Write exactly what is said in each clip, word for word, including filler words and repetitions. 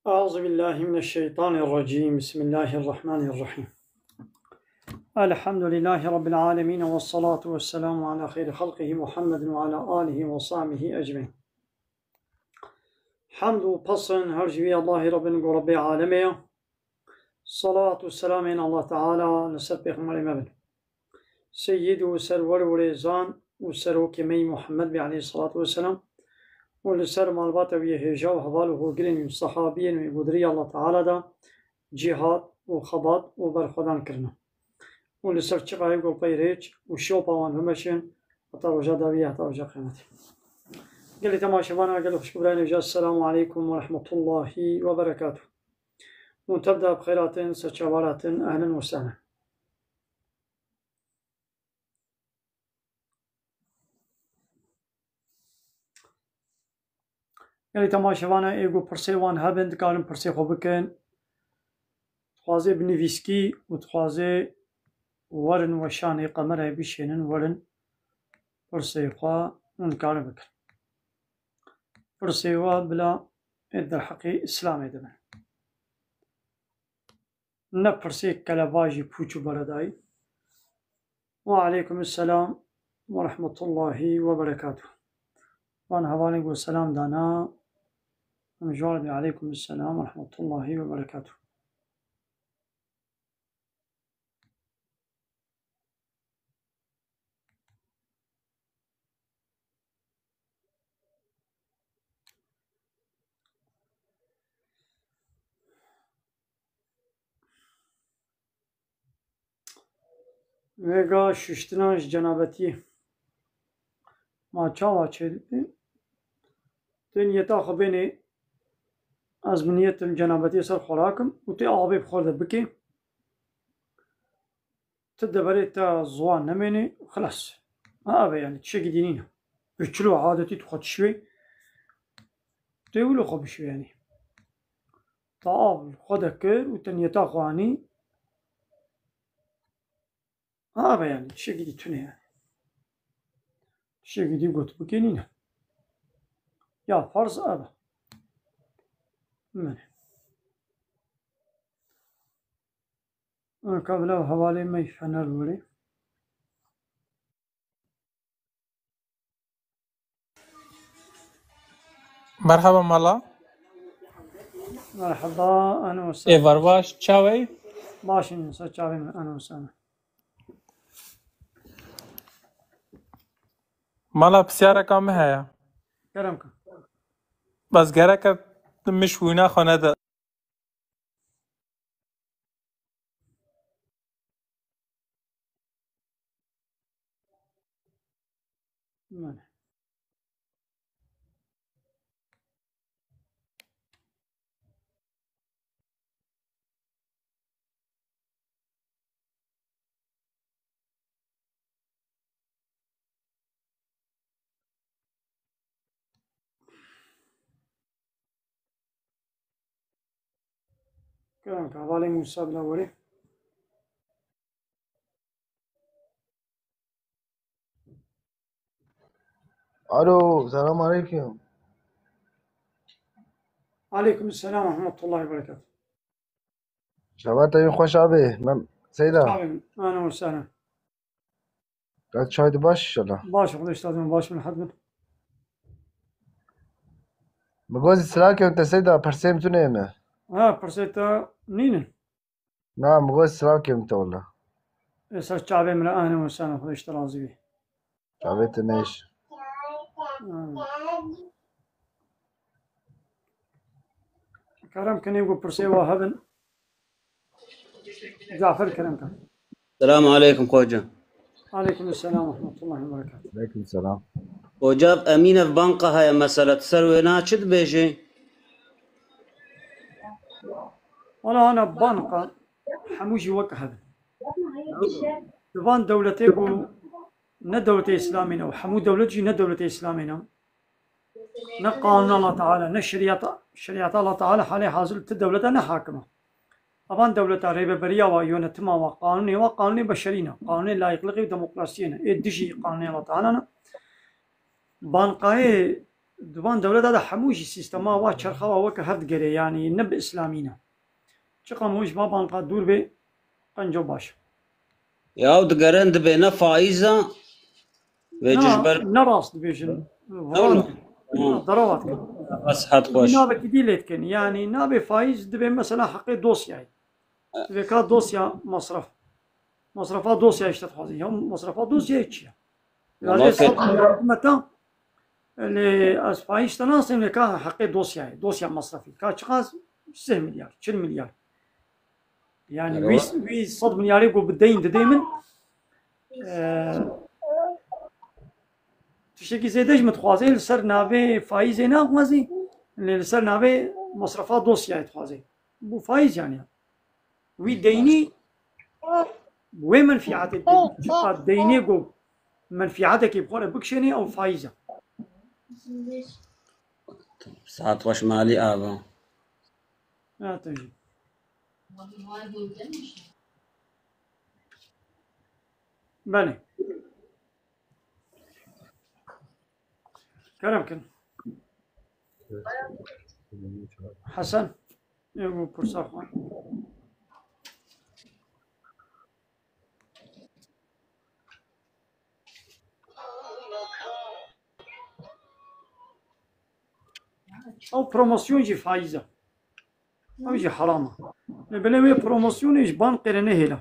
أعوذ بالله من الشيطان الرجيم. بسم الله الرحمن الرحيم. الحمد لله رب العالمين، والصلاة والسلام على خير خلقه محمد وعلى آله وصحبه أجمعين. Hemd û pesn her ji wî Allahî Rabbin ku Rabbê alemê ye. Salat û selamên Allah Teala li ser Pêxemberê me bin. Seyyid û serwer û rêzan û serokê me yî Muhammed bî aleyhissalatu vesselam û li ser malbata wî yê hêja û heval û hogirên wî û sehabiyên wî ku di rêya Allah Teala de cîhad û xebat û berxwedan kirine. Û li ser çiqayê ku pey rêç û şopa wan bimeşin heta roja dawiyê, heta roja qiyametê. Gelê temaşevana, gelê xwişk û birayên hêja, Esselamu aleykum ve rahmetullahi ve berekatuh. Hûn tev de bi xeyr hatin, ser çava hatin, ehlen ve sehlen. Gelê temaşevana, ê ku pirsê wan hebin, dikarin pirsê xwe bikin. Dixwazê bi nivîskî û dixwazê werin weşanê qemerayê bişênin, werin pirsê xwe hûn dikarin bikin. Pirsê we bila ê derheqê Îslamê dibin. Ne pirsê kelebajî, pûç û beredayî. Ve aleykum selam ve rahmetullahi ve berekatuh. Van hevalên ku selam dana, em ji wan re dê aleykum selam ve rahmetullahi ve berekatuh. Vêga şuştina ji cenabetiyê. Ma çawa çêdibe? Tu niyeta xwe bênê, ez bi niyetim cenabetiyê ser xwe rakim û tê avê bi xwe de bikê. Tu deverê te ziwan nemênê, xilas. Ha, ev e, yanî tiştekî dî nîne. Tu çilo adetî tu xwe dişwê, tu ê wilo xwe bişwê, yanî. Te av li xwe de kir û te niyeta xwe anî. Ha, ev e, yanî tiştekî dî tune, yanî. Tiştekî dî got bikê nîne. Ya ferz ev e. Min. Anka bila hevalê me yî Fener werê. Merhaba mala. Merhaba, ehlen we sehlen. Êvar baş, çawe yî? Baş in, ser çavên min, ehlen we sehlen. Mala, pisyareka min heye. Kerem ke. Bes gereke min ji wîna xwe nede. Belê. Kerem ke, hevalê Mûsa bila werê. Alo, selam aleykum. Aleykum selam ve rahmetullahi ve berekatuh. Çawa te yê xweş abê, Mem-, Seyda? Çavê min, ehlen we sehlen. Qet çay tu baş inşallah. Baş, Xwedê ji te razî be, baş bin, rehet bin. Min got silavkê min te Seyda, pirsê min tune ye me. Ha, pirsê te nînin? Na, min got silavkê min te wela. Ê ser çavê min re, ehlen we sehlen, Xwedê ji te razî be. Çavê te nêş. Amin. Kerem kin, ê ku pirsê we hebin. Cafer, kerem kin. Selamu aleykum xoca. Aleykum selam ve rahmetullahi ve berekatuhu. Aleykum selam. Xoca, ev Emîn ev banka heye, mesela tu ser wê na çi dibêjî? Wala ana banka hemû jî wek hebin. Di van dewletê ku ne dewletê Îslamê ne û hemû dewlet jî ne dewletê Îslamê ne. Ne qanûna Allah Teala, ne şeriyata, şeriyata Allah Teala halê hazir ti dewleta ne hakim e. Evan dewleta, rêveberiya wa, yönetima wa, qanûnê wa, qanûnê beşerî ne, qanûnê layîqlixê û demokrasiyê ne. Ê dijî qanûnê Allah Teala ne. Banqayê Di van dewleta de hemû jî sîstema wa çerxa wa weke hev digerê, yanî ne bi îslamî ne. Çiqa mû ji va banka dûr bê, qenco baş. Ya digerin dibê ne faiz e, vê Na, ci ji ber ne rast dibêjin. Ewlo. Varan Ha. deravat kin. Sihet xweş. Navekî dî lê dikin. Yanî nabê faiz dibê mesela heqê dosyayê. Dibê ka dosya masraf. Masrafa dosyayê işte dixwazin. Ya masrafa dosyayê çi ye? Wala Lazê fe- sed milyar hikûmeta, lê ez faiz te nasêm lê ka heqê dosyayê. Dosya masrafî. Ka çiqas? Sih milyar, çil milyar. Yani Alo. wî, wî sed milyarê ku bi deyn didê min, e, tiştekî zêde ji min dixwazê, li ser navê faîzê naxwazî, lê li ser navê masrafa dosyayê dixwazê. Bu faiz yani. Wî deynî wê menfîatê dê. Çiqa deynê ku menfîatekê bi xwe re bikişênê, ew faiz e. Saet xweş malî ava. Ya te jî. Belê. Kerem kin. Hesen, ew bû pirsa xwe. Ew promosyon jî faiz e. Ew jî heram e. Lê belê wê promosyonê ji bankê re nehêle.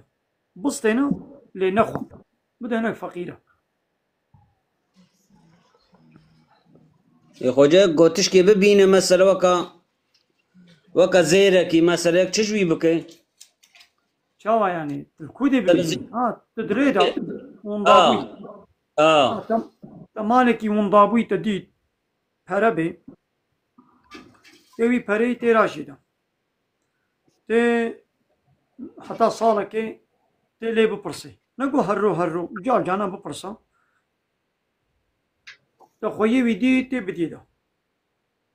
Bistêne, lê nexwe. Bide hinek feqîre. Ê xoce, gotişkê bibîne, mesele weka, weka zêrekî, meseleyek çi ji wî bike? Çawa yani? Tu li ku dê bibînî? Ha, tu dirê de wenda bûyî. Ha. Ha, te, te malekî wenda bûyî te dît. Pere bê. Tê wî pereyî têra jê de. Tê heta salekê tê lê bipirsê. Ne ku herro herro, car carna bipirsa. Te xweyê wî dî tê bidî de.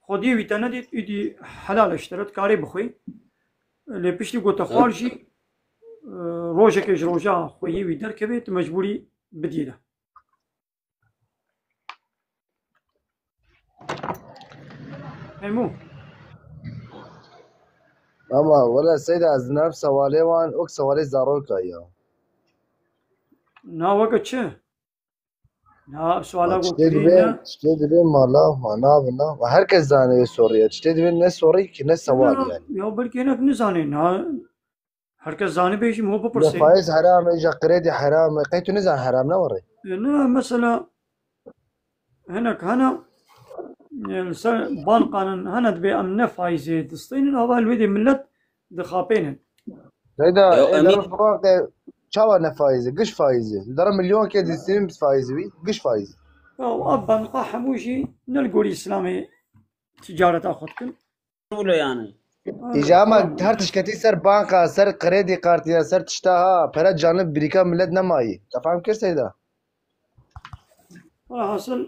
Xwediyê wî te nedît, îdî helal e ji te re, dikarê bixwî. Lê piştî ku te xwar jî, e, rojekê ji roja xweyê wî derkevê, tu mecbûrî bidî de. Hemû. Ama wele Seyda, ez nerv sewalê wan, ok sewalê zaroka ya. Na weke çi? Na suala Tiştê gotirî dibê, ne? Tiştê dibê mala, mana bina. Ve herkes zanê wê sorî ye. Tiştê dibê ne sorî ki ne sewal Na, yani. Ya belkî hinek nizanê na. Herkes zanî bêjî, min Ya bipirsê. Faiz heram e, ya kredi heram e. Qey tu nizan heram ne were? E, ne, mesela, hinek hene, e, li ser bankanin hene dibê em ne faizê distînin, hava li wê dê millet dixapênin. Seyda, Ya, e, Emîn. Dara Furat, e, çawa ne faizê? Giş faizê. Dara milyon ke distînin faizê wî, giş faizê. Ya, ev banka hemû jî ne li gorî Îslamê ticareta xwe dikin. Wilo yani. Îja ama her tişt ketî ser banka, ser kredi kartî, ser tişta ha, pere canib birîka millet nemayî. Te fam kir Seyda? Velhasil,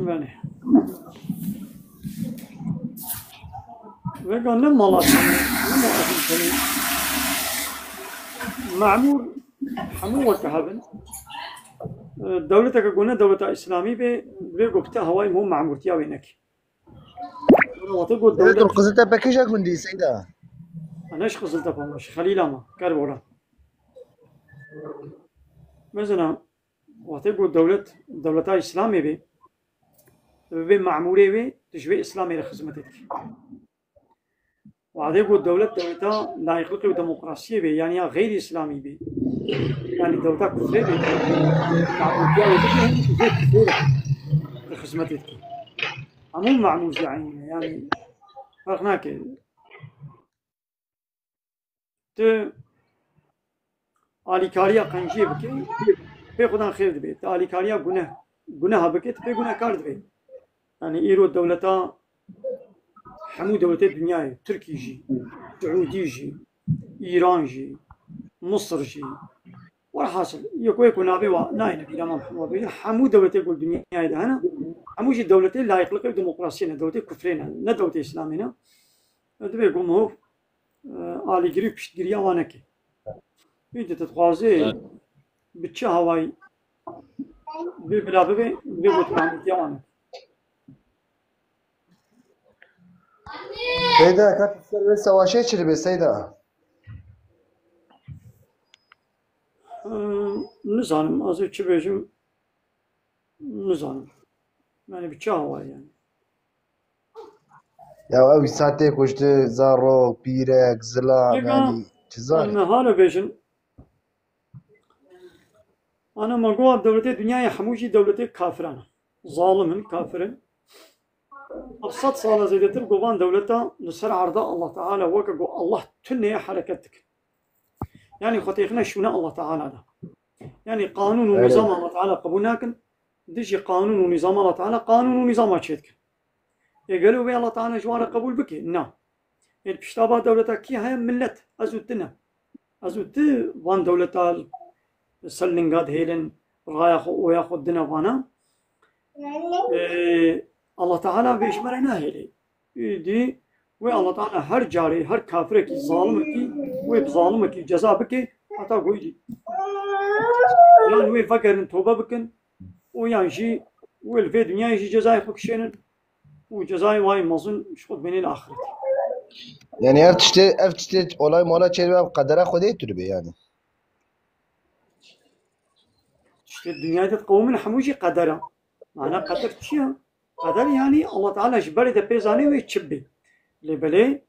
Belê. Vega ne mala tenê, ne mala tenê. Memûr hemû weke hebin. E, dewleteke ku ne dewleta Îslamî be, divê ku bi te hawayê hemû memûrtiya wê nekî. Wate got Ê, dewlet tu qizil tepe kîja gundî, Seyda? Ne ji Qiziltepe me, ji Xelîla me, Kerboran. Mesela, wextê ku dewlet, dewleta Îslamê bê, tu bibê memûrê wê, tu ji vê Îslamê re xizmetê dikî. Wextê ku dewlet, dewleta layîqlikê û demokrasiyê bê, yanî ya xeyrî Îslamî bê, yanî dewleta kufrê bê, memûrtiya wê bikî, hemî tu vê kufrê re tu xizmetê dikî. Hemû memûr jî eynî ne, yanî ferq nake. Tu alîkariya qenciyê bikî, pê xwedan xêr dibê. Tu alîkariya guneh, guneha bikî, tu pê gunehkar dibê. Yani îro dewleta, hemû dewletê dinyayê, Tirkî jî, Siûdî jî, Îran jî, Misir jî, werhasil, yek wê ku navê wa nayêne bîra me, hemû bêje, hemû dewletê ku dinyayê de hene, hemû jî dewletê layîqlikê û demokrasiyê ne, dewletê kufrê ne, ne dewletê Îslamê ne. Divê ku mirov, e, alîgirî û piştgiriya wan neke. Îdî tu dixwazî bi çi hawayî bê bila bibe, divê ku tu peyamnêtiya wan neke. Seyda, ka tu ser wê sewaşê çi dibe Seyda? E, nizanim, ez ê çi bêjim, nizanim. Yani bi çi hawayî yani. Ya ew îsa tê kuşti, zarok, pîrek, zilam, Pêka, yani çi yani zanî? Me hala bêjin. Ana me got dewletê dinyayê hemû jî dewletê kafiran e. Zalim in, kafir in. Ev sed sala zêdetir ku van dewleta li ser erda Allah Teala weke ku Allah tuneye hereket dikin. Yani xwe têxine şûna Allah Teala de. Yani qanûn û Evet. nîzama Allah Teala qebûl nakin. Dijî qanûn û nîzama Allah Teala qanûn û nîzama çêdikin. Ê gelo wê Allah Teala ji wan re qebûl bike? Na. Ê li pişta va dewleta kî heye? Millet. Ez û tu ne. Ez û tu van dewleta ser linga dihêlin, raya xwe, oya xwe dine vana. Ê, Allah Teala vê ji me re nahêlê. Îdî wê Allah Teala her carê, her kafirekî, zalimekî, wê bi zalimekî ceza bike, heta ku îdî. Yan wê vegerin tobe bikin, û yan jî wê li vê dinyayê jî cezayê xwe kişênin û cezayê wayê mezin ji xwe bimînin li axirîtê. Yani ev tiştê, ev tiştê olay mola çêdibe, ev qedera Xwedê tu dibe yani. Tiştê dinyayê de diqewimin hemû jî qedera. Mana qeder çi ye? Qeder yani Allah Teala ji berê de pê zanê wê çi bê. Lê belê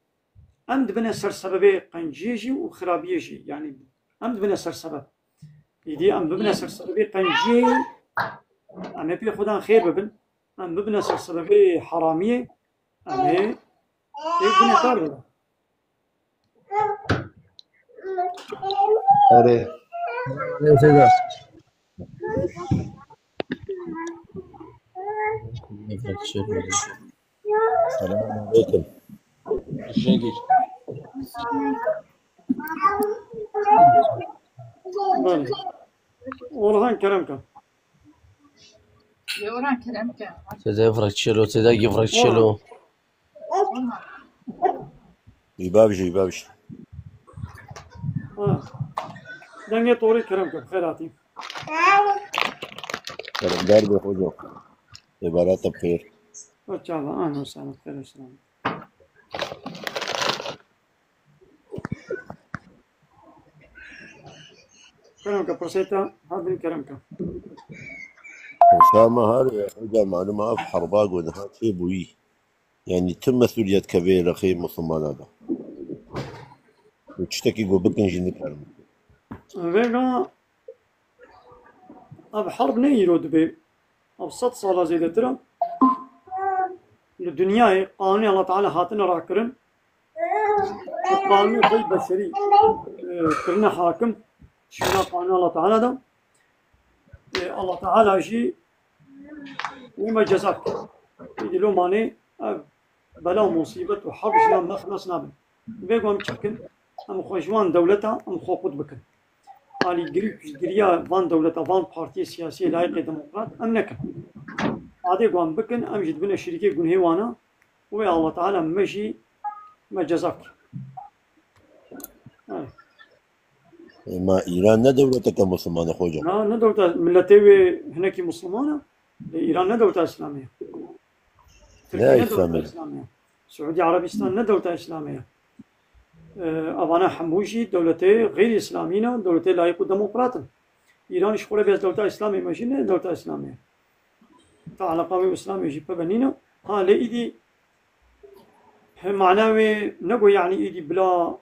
em dibine ser sebebê qenciyê jî û xirabiyê jî. Yani em dibine ser sebeb. Îdî em bibine ser sebebê qenciyê, em ê pê Xudan xêr bibin. Em bibine ser sebebê heramiyê, em ê pê gunehkar bibin. Erê. Neyse de. Selamun aleyküm. Belê. Orhan kerem ke. Orhan kerem ke. Sede frakçelo, sede ki frakçelo. Î bav jî, î bav jî. Ha. Dengê torê kerem ke. Bi xêr hatî. Kerem, dar be hoca. Îbarata bi xêr. Hoş çava. Ahlan ve sahlan. Bi xêr ve selamet. Kerem ke, pirsê te, hadin kerem ke. Şama har, hoca, malum ev herba ku niha çêbûyî. Yani tu mesuliyet kevê rexê Musulmana da. Û tiştekî ku bikin jî nikarin. Vêga ev herb ne îro dibe. Ev sed sala zêdetir e. Li dinyayê qanûnê Allah Teala hatine rakirin. Û qanûnê xwe beşerî, e, kirine hakim. Şûna qanûna Allah Teala da. E, Allah Teala jî wê me ceza kir. Êdî lo manê ev bela, musîbet û herb ji me xilas nabin. Vê ku em çi bikin? Em xwe ji wan dewleta em xwe qut bikin. Alîgirî û piştgiriya van dewleta, van partiyê siyasiyê layîqê demokrat em nekin. Adê ku em bikin, em jî dibine şirîkê gunhê wan a û wê Allah Teala me jî me ceza kir. Evet. Ema Îran ne dewleteke Musulman e, hoca? Na, ne dewleta, miletê wê hinekî Musulman e. Lê Îran ne dewleta Îslamê ye. Tirkiye Ne ne Îslamê? Dewleta Îslamê ye. Suudi Arabistan ne dewleta Îslamê ye. Ee, evana hemû jî dewletê xeyrî Îslamî ne, dewletê layîq û demokrat in. Îran ji xwe re bes dewleta Îslamê me jî ne dewleta Îslamê ye. Ta eleqa wê Îslamê jî peve nîne. Ha, lê îdî he mana wê ne ku, yani, îdî bila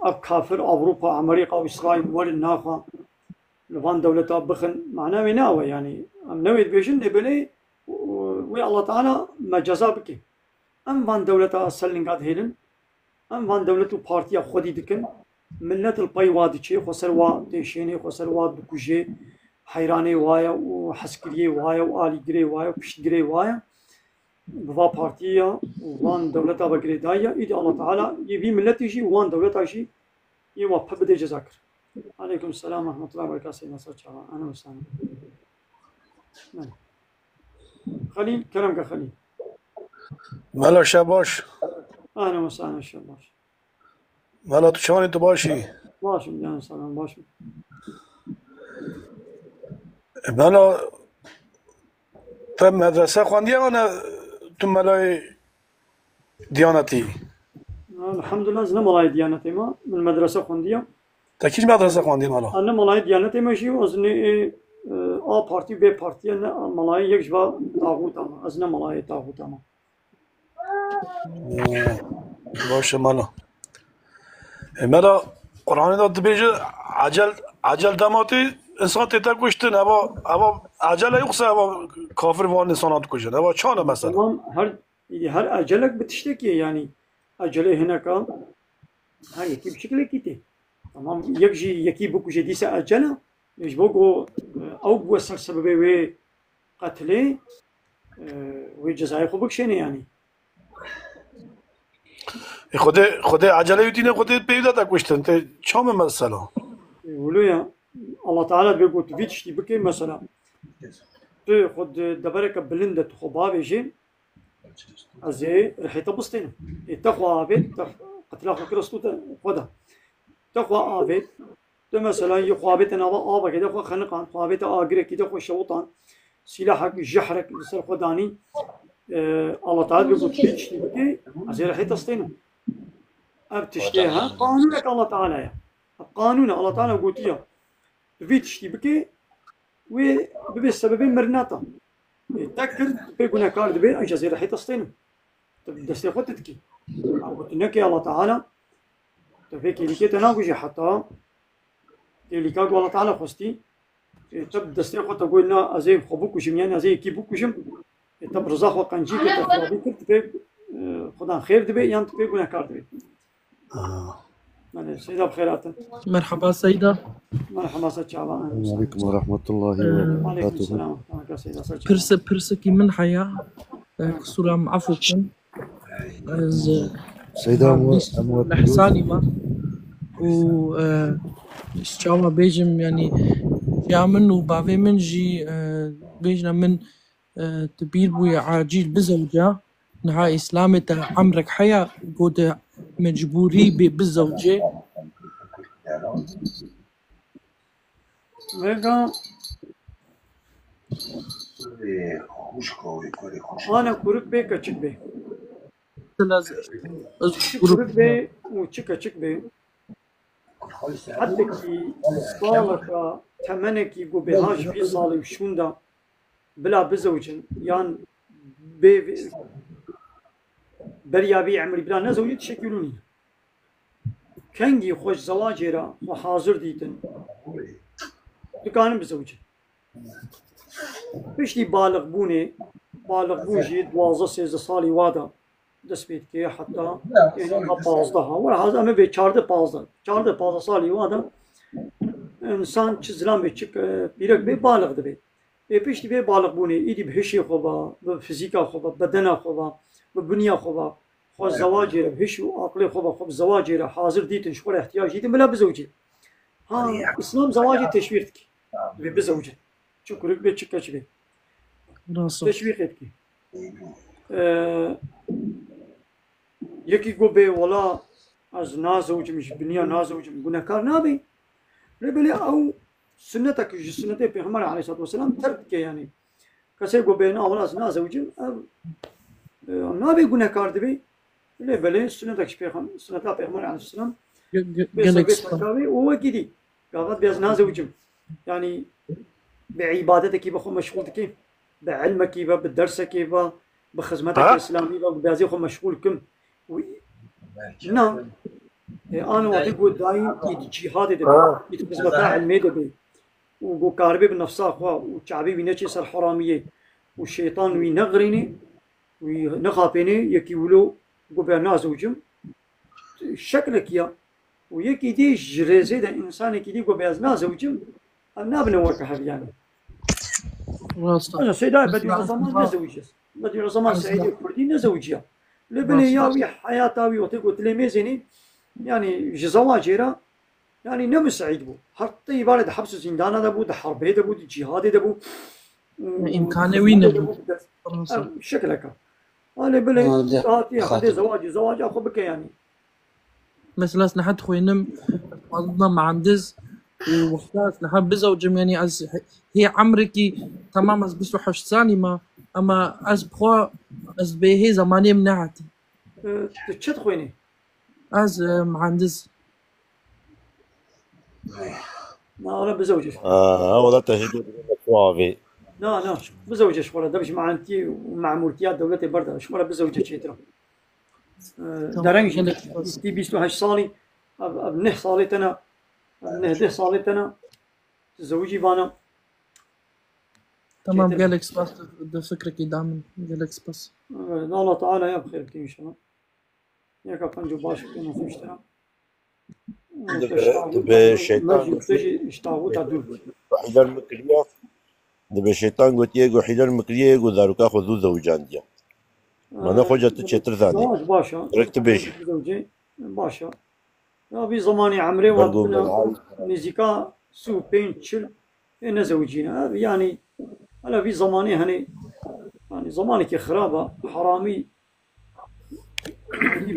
ev kafir Ewropa, Amerîka û Îsraîl werin naxwe li van dewleta bixin. Mana wê ne ew e, yani, em ne wê dibêjin, lê belê wê Allah Teala me ceza bike. Em van dewleta ser linga dihêlin, em van dewlet û partiya xwedî dikin. Millet li pey wa diçe, xwe ser wa têşênê, xwe ser wa dikuje, heyranê wa ye û hezkiriyê wa ye û alîgirê wa ye û piştgirê wa ye. Bi va partiyê ya û van dewleta ve girêdayî ya, îdî Allah Teala yê vî miletî jî û wan dewleta jî yê wa pir bidê ceza kir. Aleykum selam ve rahmetullah ve berekatuhu. Seyda Saçava. Ahlan ve sahlan. Belê. Xelîl, kerem ke Xelîl. Mela Şebaş. Ahlen ve sahlen, şev baş. Mela, tu çawanî, tu baş î? Baş im, can salam, baş im. E, Mela, te medrese xwendiye, ana tu melayê Diyanetî? Elhamdulillah, ez ne melayê Diyanetê me, min medrese xwendiye. Te kî medrese xwendiye, Mela? Ez ne melayê Diyanetê me jî, ez ne ê, e, A partî, B partiye, ne melayê yek ji va taxûta me. Ez ne melayê taxûta me. Ee, Baş e, Mela. E, Mela, Qur'anê de dibêje, ecel, ecel dema tê, insan tê te kuştin. Eva, eva ecel e, yoksa eva kafir van insana dikujin? Eva çan e mesela? Tamam, her, her ecelek bi tiştekî ye, yanî ecelê hineka her yekî bi şekilekî tê. Tamam, yek jî yekî bikuje dîse ecel e. Ji bo ku, e, ew bûye ser sebebê wê qetilê, e, wê cezayê xwe bikişêne yanî. E, Xwedê, Xwedê ecelê wî tîne, Xwedê peyv de te kuştin. Tê çam e mesela? E, wilo ya, Allah Teala dibê ku tu vî tiştî bikê mesela. Tu xwe di devereke bilind de tu xwe bavêjê, ez ê rihê te bistênim. Ê te xwe avêt, te qetila xwe kir stû te xwe da. Te xwe avêt, tu mesela yê xwe avête nava avekê de xwe xeniqan, xwe avête agirekî de xwe şewitan, sîlahek, jehrek li ser xwe danî, e, Allah Teala dibê ku tu vî tiştî bikê, ez ê rihê te stênim. Ev tiştê he, qanûnek Allah Teala ye. Ev qanûn e, Allah Teala gotiye. Tu vî tiştî bikê, wê bibe sebebê mirina te. Ê te kir, tu pê gunehkar dibê, ez ê rihê te stênim. Tu bi destê xwe tu dikî. Ew ku tu nekê Allah Teala, tu vê kêlîkê te nakujê heta kêlîka ku Allah Teala xwestî, ê te bi destê xwe te got, na, ez ê xwe bikujim, yan ez ê yekî bikujim, ê te bi riza xwe qencî kir, te xirabî kir, tu pê, e, Xudan xêr dibê, yan tu pê gunehkar dibê. Belê, Seyda, bi xêr hatin. Merhaba Seyda. Merhaba, ser çava. Aleyküm ve rahmetullahi ve berekatuhu. Aleyküm selam. Merhaba Seyda, ser çava. Pirse, pirsekî min heye. E, qisûra min efû bikin. Ez, e, Seyda, em we, em we lehsanî me. Û, e, ji çawa bêjim, yanî, ya min û bavê min jî, e, bêjne min, e, tu bîr bûye acîl bizewca. Niha Îslamê te emrek heye ku tu mecbûrî bê bizewcê? Vêga ana kurik bê, keçik bê. Çi kurik bê û çi keçik bê. Hetekî saleka temenekî ku bêha ji vî salê û şûnda bila bizewicin, yan bê vê-, beriya vî emrî bila nezewicin, tiştekî wilo nîne. Kengî xwe ji zewacê re xwe hazir dîtin, dikarin bizewicin. Piştî balixbûnê, balixbûn jî duwazdeh sêzdeh salî wa de dest pê dike, heta têne pazdeh ha. Were haz em ê bê çardeh pazdeh. Çardeh pazdeh salî wa de însan çi zilam bê, çi, e, pîrek bê, balix dibe. Ê piştî vê balixbûnê, îdî bi hişê xwe ve, bi fizîka xwe ve, bedena xwe ve, bi binya xwe ve, xwe zewacê re, bi hiş û aqilê xwe ve, xwe bi zewacê re hazir dîtin, ji xwe re ihtiyac dîtin, bila bizewicê. Ha, Îslam zewacê teşwîq dike. Divê bizewicin. Çi kurik bê, çi keç bê. Rast e. Teşwîqê dike. Ee, yekî got bê, wela ez nazewicim, ji biniya nazewicim, gunehkar nabe. Lê belê ew sunnetek ji sunnetê Pêxember aleyhissalatu vesselam terk dike, yanî. Kesê ku bê, na, wela ez nazewicim, ev, e, nabê gunehkar dibê. Lê belê sunnetek ji pêxem-, sunneta Pêxember aleyhisselam bê ser vê terka wê û wekî dî. Gavat bê ez nazewicim. Yanî bi îbadetekî be xwe meşxûl dike, bi ilmekî be, bi dersekê be, bi xizmeteke îslamî be, bi bê ez ê xwe meşxûl kim. Û na, e, ana wextê ku dayîn î di cîhadê de be, î di xizmeta ilmê de be. Û ku karibê bi nefsa xwe û çavê wî neçê ser heramiyê û şeytan wî nexirînê, wî nexapênê, yekî wilo ku bê nazewicim, şeklekî ya. Û yekî dî ji rêzê de, însanekî dî ku bê ez nazewicim, ev nabine weke hev yanî. Rast e. Ana Seyda Bediüzzaman nezewiciye. Bediüzzaman Seîdê Kurdî nezewiciya. Lê belê ya wî heyata wî wextê ku dilê mêzênê, yanî ji zewacê re, yanî ne miseîd bû. Her tey îbare di heps û zîndana de bû, di herbê de bû, di cîhadê de bû. Îmkanê wî nebû. Ev şekleka. Alê bilê, hatiye, xatê zewacî, zewaca xwe bike yanî. Mesela ez niha dixwînim, ez bibim muhendiz û wexta ez niha bizewcim, yanî ez hê emrekî, temam ez bîst û heşt salî me, ema ez bi xwe, ez bê hê zemanê min nehatî. E, tu çi dixwînî? Ez, e, muhendiz. Na, ana bizewce. Aa, wala te hêdî bide xwe avê. Na, na, bizewce ji xwe re, dev ji muhendî û memûrtiya dewletê berda, ji xwe re bizewce çêtir e. Tamam, dereng jî, gelek spas. Bîst, bîst û heşt salî, ev, ev neh salê te ne, ev neh deh salê te ne, tu zewicî vana. Tamam, çêtir gelek spas, tu, tu fikrekî da min, gelek spas. Evet, Allah Teala ya bi xêr bike inşallah. Yeka penc û baş bike, nasip ji te re. Dibe, dibe şeytan gotiye, hîler min kiriye, dibe şeytan gotiye, go hîler min kiriye, go zaroka xwe zû zewicandiye. Ma ne xweca tu çêtir zanî. Baş, baş e. Rek tu bêjî. Zewcê, baş e. Ya vî zemanî emrê wan tune nêzîka sî û pênc çil ê nezewicîne. Ev yanî, hala vî zemanê henê, yanî zemanekî xirab e, heramî,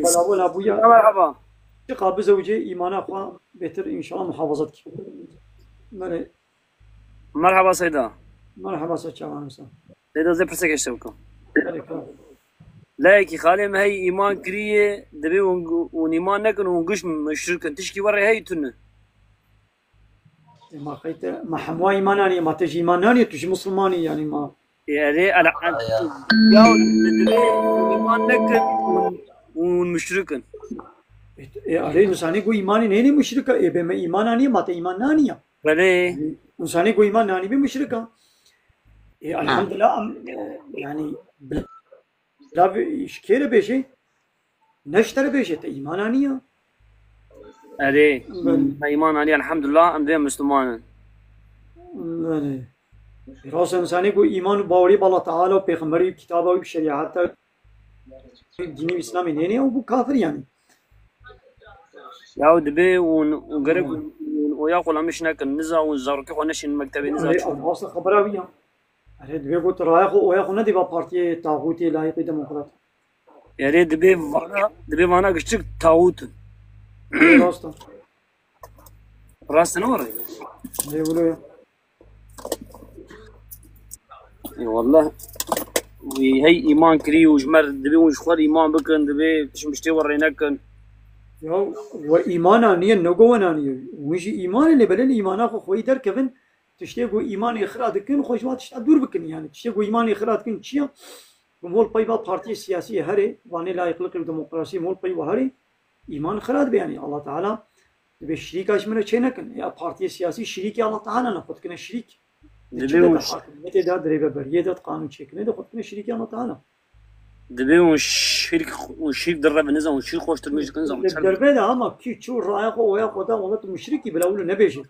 Belawela bûye. Ya merhaba. Çiqa bizewicê îmana xwe bêtir înşallah muhafaza dike. Merê. Merhaba Seyda. Merhaba Seyda, çawan sen? Seyda, zê pirsek eşte bikim. Belê, kar. Layekî xalê me hey îman kiriye, divê hûn, hûn îman nekin, hûn giş muşrik in. Tişkî werê hey tune. E, ma qey te, ma hemû îman anî, ma te jî îman nanî, tu jî musulmanî, yanî ma. E, erê, ele, ya, divê îman nekin, hûn, hûn muşrik in. E, e, erê, însanê ku îmanê nênî muşrik e, ê bê me îman anî, ma te îman nanî ya. Belê. Însanê ku îman nanî bê muşrik e. E, elhamdulillah, em, e, yanî, bila Bila vê ji kê re bêjê? Ne ji te re bêjê, te îman anî ya. Erê, me îman anî, elhamdulillah, em dê Müslüman in. Belê. Rast e, însanê ku îman û bawerî bi Allah Teala û pêxemberî û kitaba wî bi şerîeta dînî Îslamê nênê, ew bû kafir yanî. Ya dibê hûn, hûn gerek hûn, hûn oya xwe lamiş nekin, niza hûn zarokê xwe neşînin mektebê, niza çûn. Erê, ev rast e, xebera wî ya. Erê, divê ku tu raya xwe, oya xwe nedî va partiyê taxûtê, layîqî demokrat. Erê, divê vana, divê vana giçik taxût in. Erê, rast e. Rast e, ne were? Erê, wilo ya. Ê, wallah, wî hey îman kirî û ji me re divê hûn ji xwe re îman bikin, divê tişt miştê we rê nekin. Ya, we îman aniye, ne go we naniye. Hûn jî îman in, lê belê li îmana xwe xweyî derkevin. Tiştê ku îmanê xira dikin, xwe ji wan tişta dûr bikin. Yani tiştê ku îmanê xira dikin çi ye? Ku mol pey va partiyê siyasî herê, vanê layıklık û demokrasî mol pey va herê, îman xira dibe. Yani Allah Teala dibe şirîka ji min re çê nekin. Ya partiyê siyasî şirîkê Allah Teala ne, xwe dikine şirîk. Di çi de, di hakimiyetê de, di rêveberiyê de, di qanûn çêkirinê de xwe dikine şirîkê Allah Teala. Divê hûn şirk, hûn şirk direvin, nizan hûn şirk xweştir min dikin, zan çer. Derve de ama kî çû raya xwe, oya xwe da, wela tu muşrikî, bila wilo nebêje.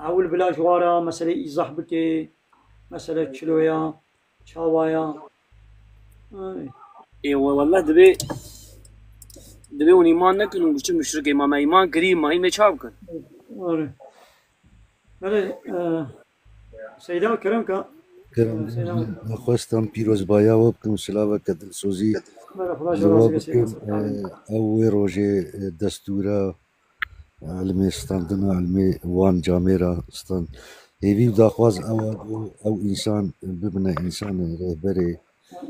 Ewil bila ji wa re mesele îzah bike, mesele çilo ya, çawa ya. Ay. Ê, we-, wellah divê, divê hûn îman nekin, hûn biçin muşrikê, ma me îman kirî, ma hîn me çav bikin. Are. Belê, e, Seyda, kerem ka. Kerem, Seyda. Xwestan pîrozbaya we bikim, silaveke dilsozî. Merhaba, ji we bikim, e, ew wê rojê, e, destûra, ilmê standina, ilmê wan camêra stand. Hêvî û daxwaz ew e ku ew însan bibine însanê rêhberê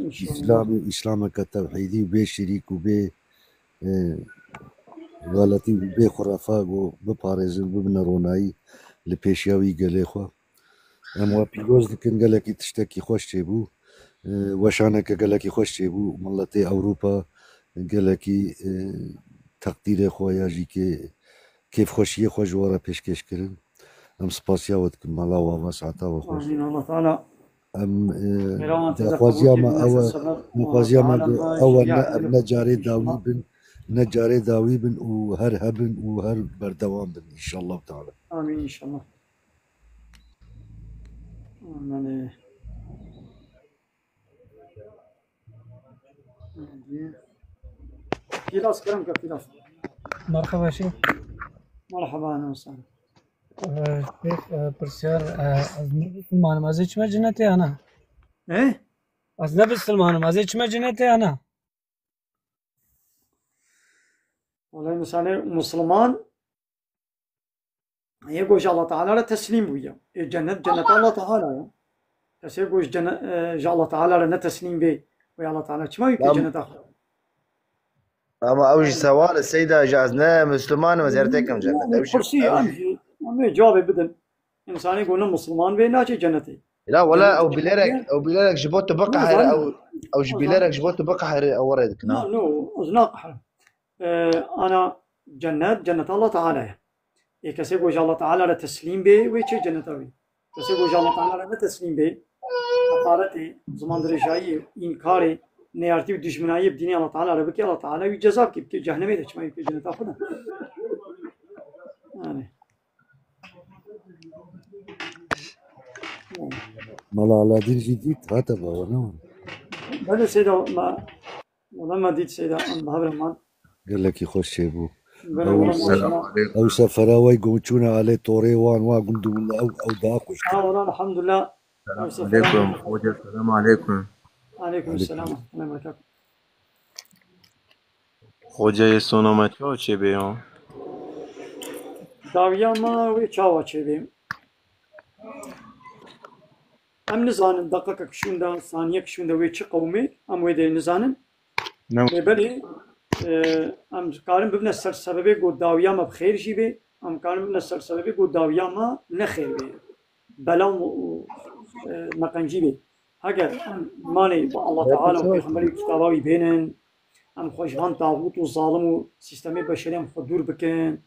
Îslamê, Îslameke tewhîdî û bê şirîk û bê, e, xeletî û bê xurafa ku biparêzin, bibine ronayî li pêşiya wî gelê xwe. Em we pîroz dikin, gelekî tiştekî xweş çêbû. E, weşaneke gelekî xweş çêbû. Miletê Ewropa gelekî, e, teqdîrê xwe ya jî kê-, kêfxweşiyê xwe ji we re pêşkêş kirin. Em spasiya we dikin, mala we ava, saeta we xweş. Amîn. Allah Teala Em, e, xêra wan teze daxwaziya qebûl me kê, ew e, daxwaziya me ew e, ne, ne carê dawî bin, ne carê dawî bin û her hebin û her berdewam bin, înşallah teala. Amîn, înşallah. Aman, e. Pîlas, kerem ke, Pîlas. Merhaba, şey. Merhaba, ahlen ve sehlen. Ee, şey, e, pirsiyar, e, ez ne Müslümanım, ez ê çime cennetê ya ne? He? Ez ne Müslümanım, ez ê çime cennetê ya ne? Wala însanê Musliman yê ku ji Allah Teala re teslîm bûye. Ê cennet, cenneta Allah Teala ye. Kesê ku ji cenne-, e, ji Allah Teala re ne teslîm bê, wê Allah Teala çima wî ke Tamam. cenneta xwe? Ama ew jî sewal e, Seyda, ji ez ne Müslüman im, ez her têkim cennet. Ew jî, Kursî, ew em jî, em ê cevabê bidin. Însanê ku ne Musliman bê, naçe cennetê. La wala Cennet ew bilerek, cennetê. Ew bilerek ji bo tu biqehire, Nazanin. ew, ew ji Nazanin. bilerek ji bo tu biqehire, ew rê dikin, ha? No, no, ez naqehirim. Ee, ana cennet, cenneta Allah Teala ye. Ê kesê ku ji Allah Teala re teslîm bê, wê çê cenneta wî. Kesê ku ji Allah Teala re ne teslîm bê, heqaretê, zimandirêjayiyê, înkarê, neyartî û dijminayiyê bi dînê Allah Teala re bike, Allah Teala wî ceza bike, bike cehennemê de, çima wî bike cenneta xwe de. Yani. Mala Aladîn jî dît, hate baba, ne? Belê Seyda, ma, wala me dît Seyda, em bi hev re man. Gelekî xweş çêbû. Belê, Ew wala se-, maşallah. Ew sefera wey gom çûne alê torê wan, wa gund û wila ew, ew daha xweş. Ha, wala elhamdulillah. Selam Ew sefera aleykum. Hoca, selam aleykum. Aleykum Aleykum. selam. Aleykum selam. Xoceyê sona me çawa çêbê ya? Dawiya me wê çawa çêbê? Em nizanin deqekek şûnde, saniyek şûnde wê çi qewimê, em wê dê nizanin. Ne? Lê belê, e, em karin bibine ser sebebê ku dawiya me bi xêr jî bê, em karin bibine ser sebebê ku dawiya me ne xêr bê. Bela û, e, neqencî bê. Heger em îmanê bi Allah Teala û Pêxemberê û kitaba wî bênin, em xwe ji van taxût û zalim û sîstemê beşerî em xwe dûr bikin,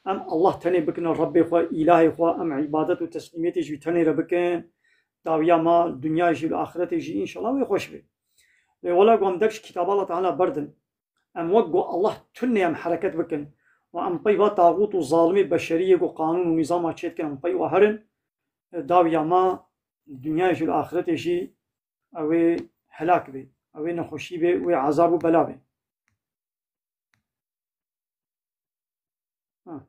em Allah tenê bikine Rebbê xwe, îlahê xwe, em îbadet û teslîmiyetê ji wî tenê re bikin, dawiya ma, dinyayê jî û axretê jî înşallah wê xweş bê. Lê wela ku em dest ji kitaba Allah Teala berdin, em wek ku Allah tunê em hereket bikin û em pey va taxût û zalimê beşeriyê ku qanûn û nîzama çêdikin em pey wa herin, dawiya ma dinyayê jî û axretê jî ew ê helak bê, ew ê nexweşî bê, wê ezab û bela bê. Ha.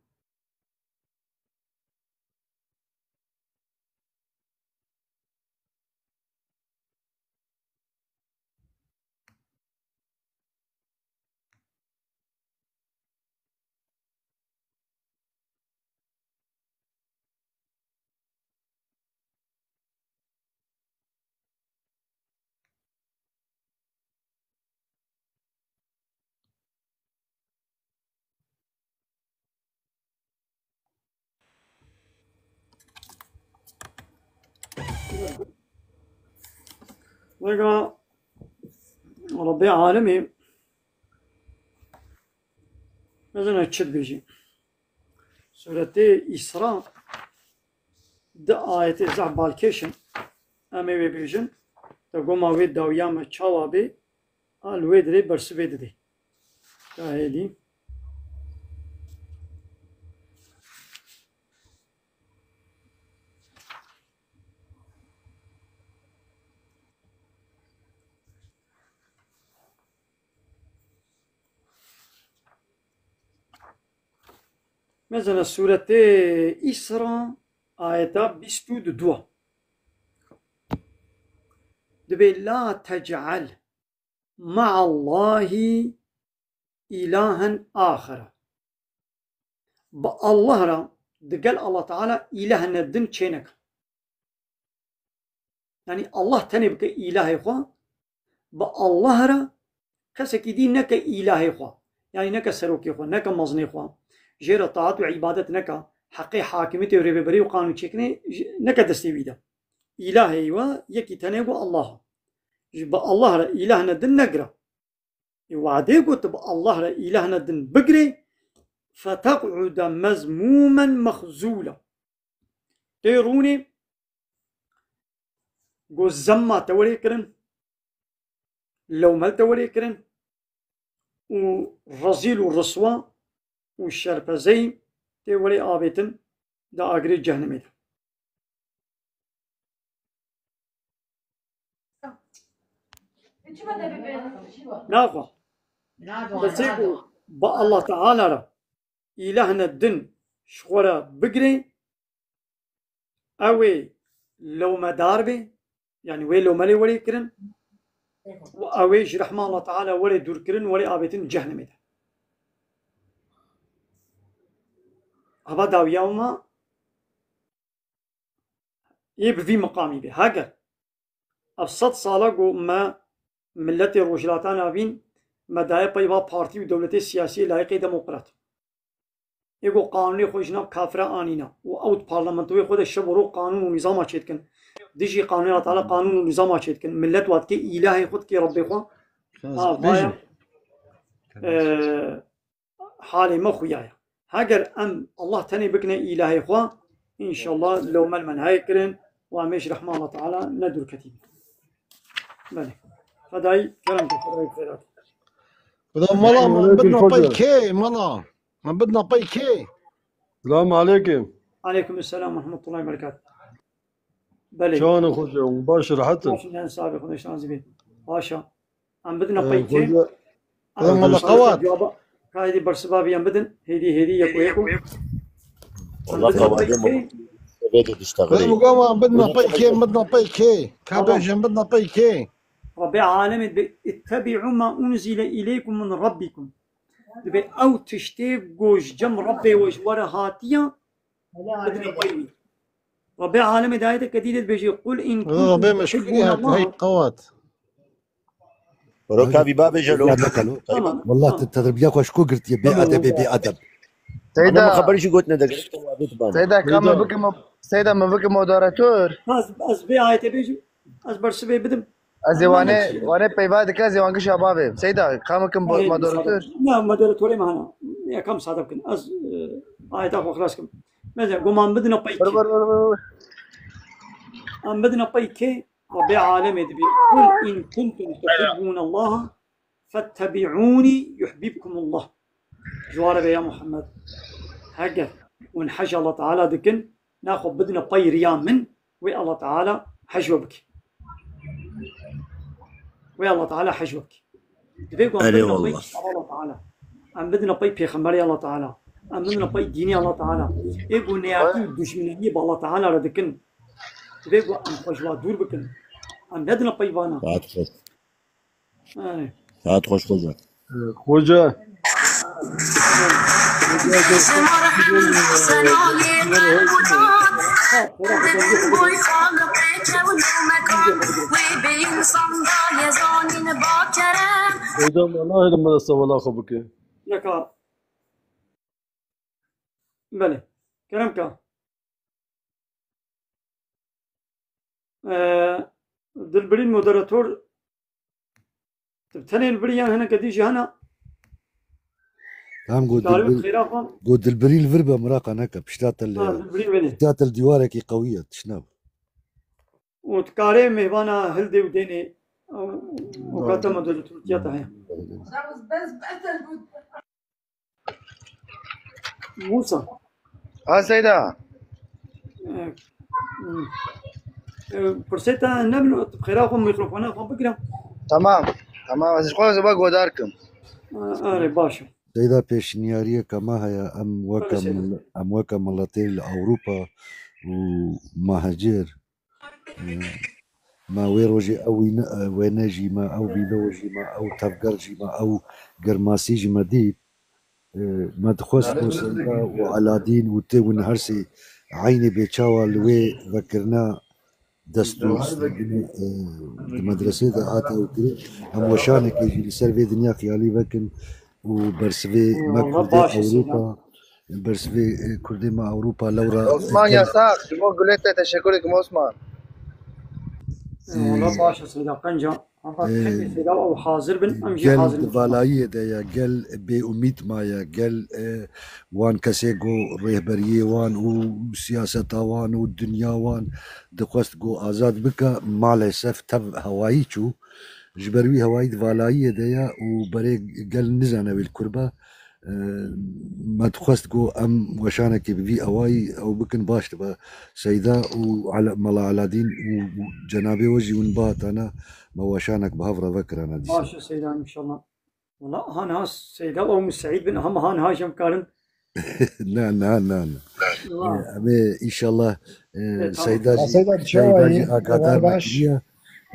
Rêga Rebbê alemê, mezana çi dibêjî? Sûretê Îsra di ayetê zehf balkêş in. Em ê wê bêjin, te goma wê dawiya me çawa bê, a li wê dirê bersivê didê. Ka hêlî. Mesela sûretê Îsra ayeta bîst û du. Dibê, "La tec'el ma'allahî ilahen axira." Bi Allah re, digel Allah Teala îlehne din çêneke. Yanî Allah tenê bike îlahê xwe, bi Allah re kesekî dî neke îlahê xwe. Yanî neke serokê xwe, neke mezinê xwe. Jê re taat û îbadet neke, heqê hakimiyetê û rêveberî û qanûnçêkirinê ji-, neke destê wî de. Îlahê we yekî tenê ku Allah. Ji bi Allah re îlahne din negire. Ê wadê ku tu bi Allah re îlahne din bigirê, "feteq'ude mezmûmen mexzûla." Tê rûnê ku zemma te werê kirin, lewmel te werê kirin û rezîl û riswa û şerpezeyî tê werê avêtin di agirê cehnemê de. Naxwe. Kesê ku bi Allah Teala re îlahne din ji xwe re bigirê, ew ê lewmedar bê, yanî wê lewmelê werê kirin û ew ê ji rehma Allah Teala werê dûrkirin, werê avêtin cehnemê de. heva dawiya me yê bi vî miqamî be. Heger ev sed sala ku me milletê Rojhilata Navîn me daye pey va partî û dewletê siyasî yê layiqê demokrat. Ê ku qanûnê xwe ji nav kafira anîna û ew di parlamentoyê xwe de şev û roj qanûn û nîzama çêdikin. Dijî qanûnê Allah Teala qanûn û nîzama çêdikin. Millet wa dikê îlahê xwe dikê Rebbê xwe. Ha, vaya, e, halê me xuya ye. Heger em Allah tenê bikine îlahê xwe, înşallah lewmel me nehayê kirin û em ê ji rehma Allah Teala ne dûr ketîn. Belê. Xwedayî kerem ke, Xwedayî xêrat. Xuda mala me bidna pey kê, mala. Me bidna pey kê. Selamun aleykum. Aleykum selam ve rahmetullahi ve berekatuh. Belê. Çawan e xwece, hûn baş rehet in? Baş in, sabe, Xwedê şan zî bê. Baş e. Em bidin pey kê. Em bidin pey kê. Cewaba, ka hêdî bersiva vî em bidin. Hêdî, hêdî, yeko, yeko. Em bidin pey kê. Em bidin pey kê, em bidin pey kê. Ka bêjin bidin pey kê. Rabê alemê dibe, "İttebi'u ma unzile ileykum min rabbikum." Dibe ew tiştê ku ji cem Rabbê we ji we re hatiye, bidin pey wî. Rabê alemê di ayeteke dî de dibêje, "Qul in kuntum tuhibbûne Rabê meşgulî hat, hey qewat. Roka vî bavê jelo. Tamam. Wallah, te terbiya xwe ji ku girtiye, bê edebê, bê edeb. Seyda. Ama xeber jî gotine de, gerek te wabê dibane. Seyda, ka me bikim, Seyda, me bikim moderator. Ez, ez bê ayetê bêjim, ez bersivê bidim. Ez ê wane, wane peyva dike, ez ê wan gişa bavê. Seyda, ka me kim moderator? Ne, moderatorê me hana. Ya kam sade bikin. Ez, e, ayeta xwe xilas kim. Mesela, goman bidine pey kê. Em bidine pey kê. Rabê alemê dibê, "Kul in kuntum tuhibbûne Allah, fettebi'ûnî yuhbibkumullah." Ji wa re be ya Muhammed, heger hûn hej Allah Teala dikin, naxwe bidine pey riya min, wê Allah Teala hej we bike. Wê Allah Teala hej we bike. Divê ku em bidine pey kitaba Allah Teala. Em bidine pey pêxemberê Allah Teala. Em bidine pey dînê Allah Teala. Ê ku neyakî û dijminiyî bi Allah Teala re dikin, divê ku em xwe ji wa dûr bikin. Em nedine pey vana. Saet xweş. Erê. Saet xweş, xoca. Xoca. Xoca, me nahêle me desta wela xwe bike. Neka. Belê. Kerem ka. Ee, Dilbirîn moderator, tu tenê li birî yan hineke dî jî hene? Tam got Dilbirîn, xêra xwe. Got Dilbirîn li vir be, miraqa neke. Pişta te li, ha, Dilbirîn belê, pişta te li dîwarekî qewî ye, tişt nab. Û dikarê mêvana hildê û dênê, û, û kata moderator tiya te heye. Musa. Ha, Seyda. E, e, pirsê te nebin, tu bi xêra xwe mîkrofona xwe bigire. Tamam. Tamam. Ez ji xwe zeba godar kim. E, erê, baş e. Seyda, pêşniyariyeke me heye, em weke mil-, em weke miletê li Ewropa û mehecir, e, me wê rojê ew wî ne, e, wêne jî me, ew vîlo jî me, ew tevger jî me, ew germasî jî me dît. E, me dixwest ku Seyda û Eladîn û tê win her sê eynê bê çawa li wê vekirina dest û stendinê, e, di medresê de hate ew kirin. Em weşanekê jî li ser vê dinya xiyalî vekin û bersivê me Kurdê Ewropa, bersivê, e, Kurdê me Ewropa lewra Osman gel, Yasak, ji bo gulê te teşekkür dikim Osman. Wala baş e Seyda Qenca. Ama e, hepî Seyda ew hazir bin, em jî gel hazir bin. Di valayiyê de ye, gel bê umîd maye, gel, e, wan kesê ku rêhberiyê wan û siyaseta wan û dinya wan dixwest ku azad bike, malesef tev hewayî çû. Ji ber wî hewayî di valayiyê de ye û berê gel nizane wê li kur be. E, me dixwest ku em weşanekê bi vî awayî ew bikin, baş dibe. Seyda û Ala-, Mela Aladîn û, û cenabê we jî hûn bihatane, me weşanek bi hev re vekirane dîsa. Baş e Seyda, înşallah. Wala, ha niha Seyda û Seîd bin, ha niha, niha jî em karin. Na, na, na, na. Wa. E, em ê înşallah, e, e, tamam. Seyda jî, Seyda, Seyda jî agahdar me kiriye.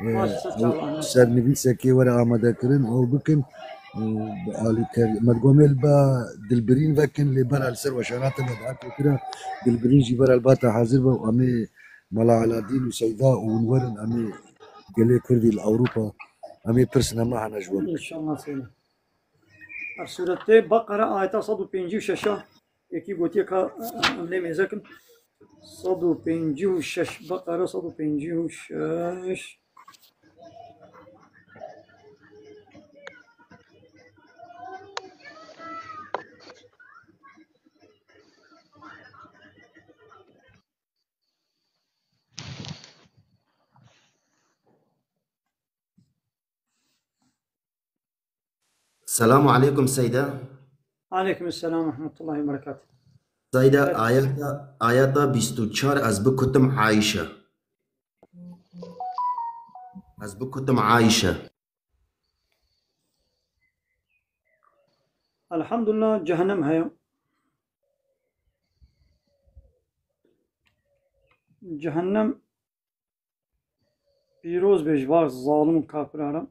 E, baş e, ew sernivîsekê were amade kirin, ew bikin. û bi alîkar-, me digot em ê li ba Dilbirîn vekin, lê bera li ser weşana te me daha kotira, Dilbirîn jî bera li ba te hazir be û em ê Mela Eladîn û Seyda û hûn werin, em ê gelê Kurdî li Ewropa, em ê pirsine me hene ji we. İnşallah Seyda. Ev sûretê Beqere ayeta sed û pêncî û şeş a, yekî gotiye ka em lê mêze kin. Sed û pêncî û şeş, Beqere sed û pêncî û şeş. Selamu aleykum Seyda. Aleykum selam ve rahmetullahi ve berekatuhu. Seyda, Evet. ayeta, ayeta bîst û çar ez bikutim Ayşe. Ez bikutim Ayşe. Elhamdülillah, cehennem heye. Cehennem pîroz be ji van zalim û kafira re.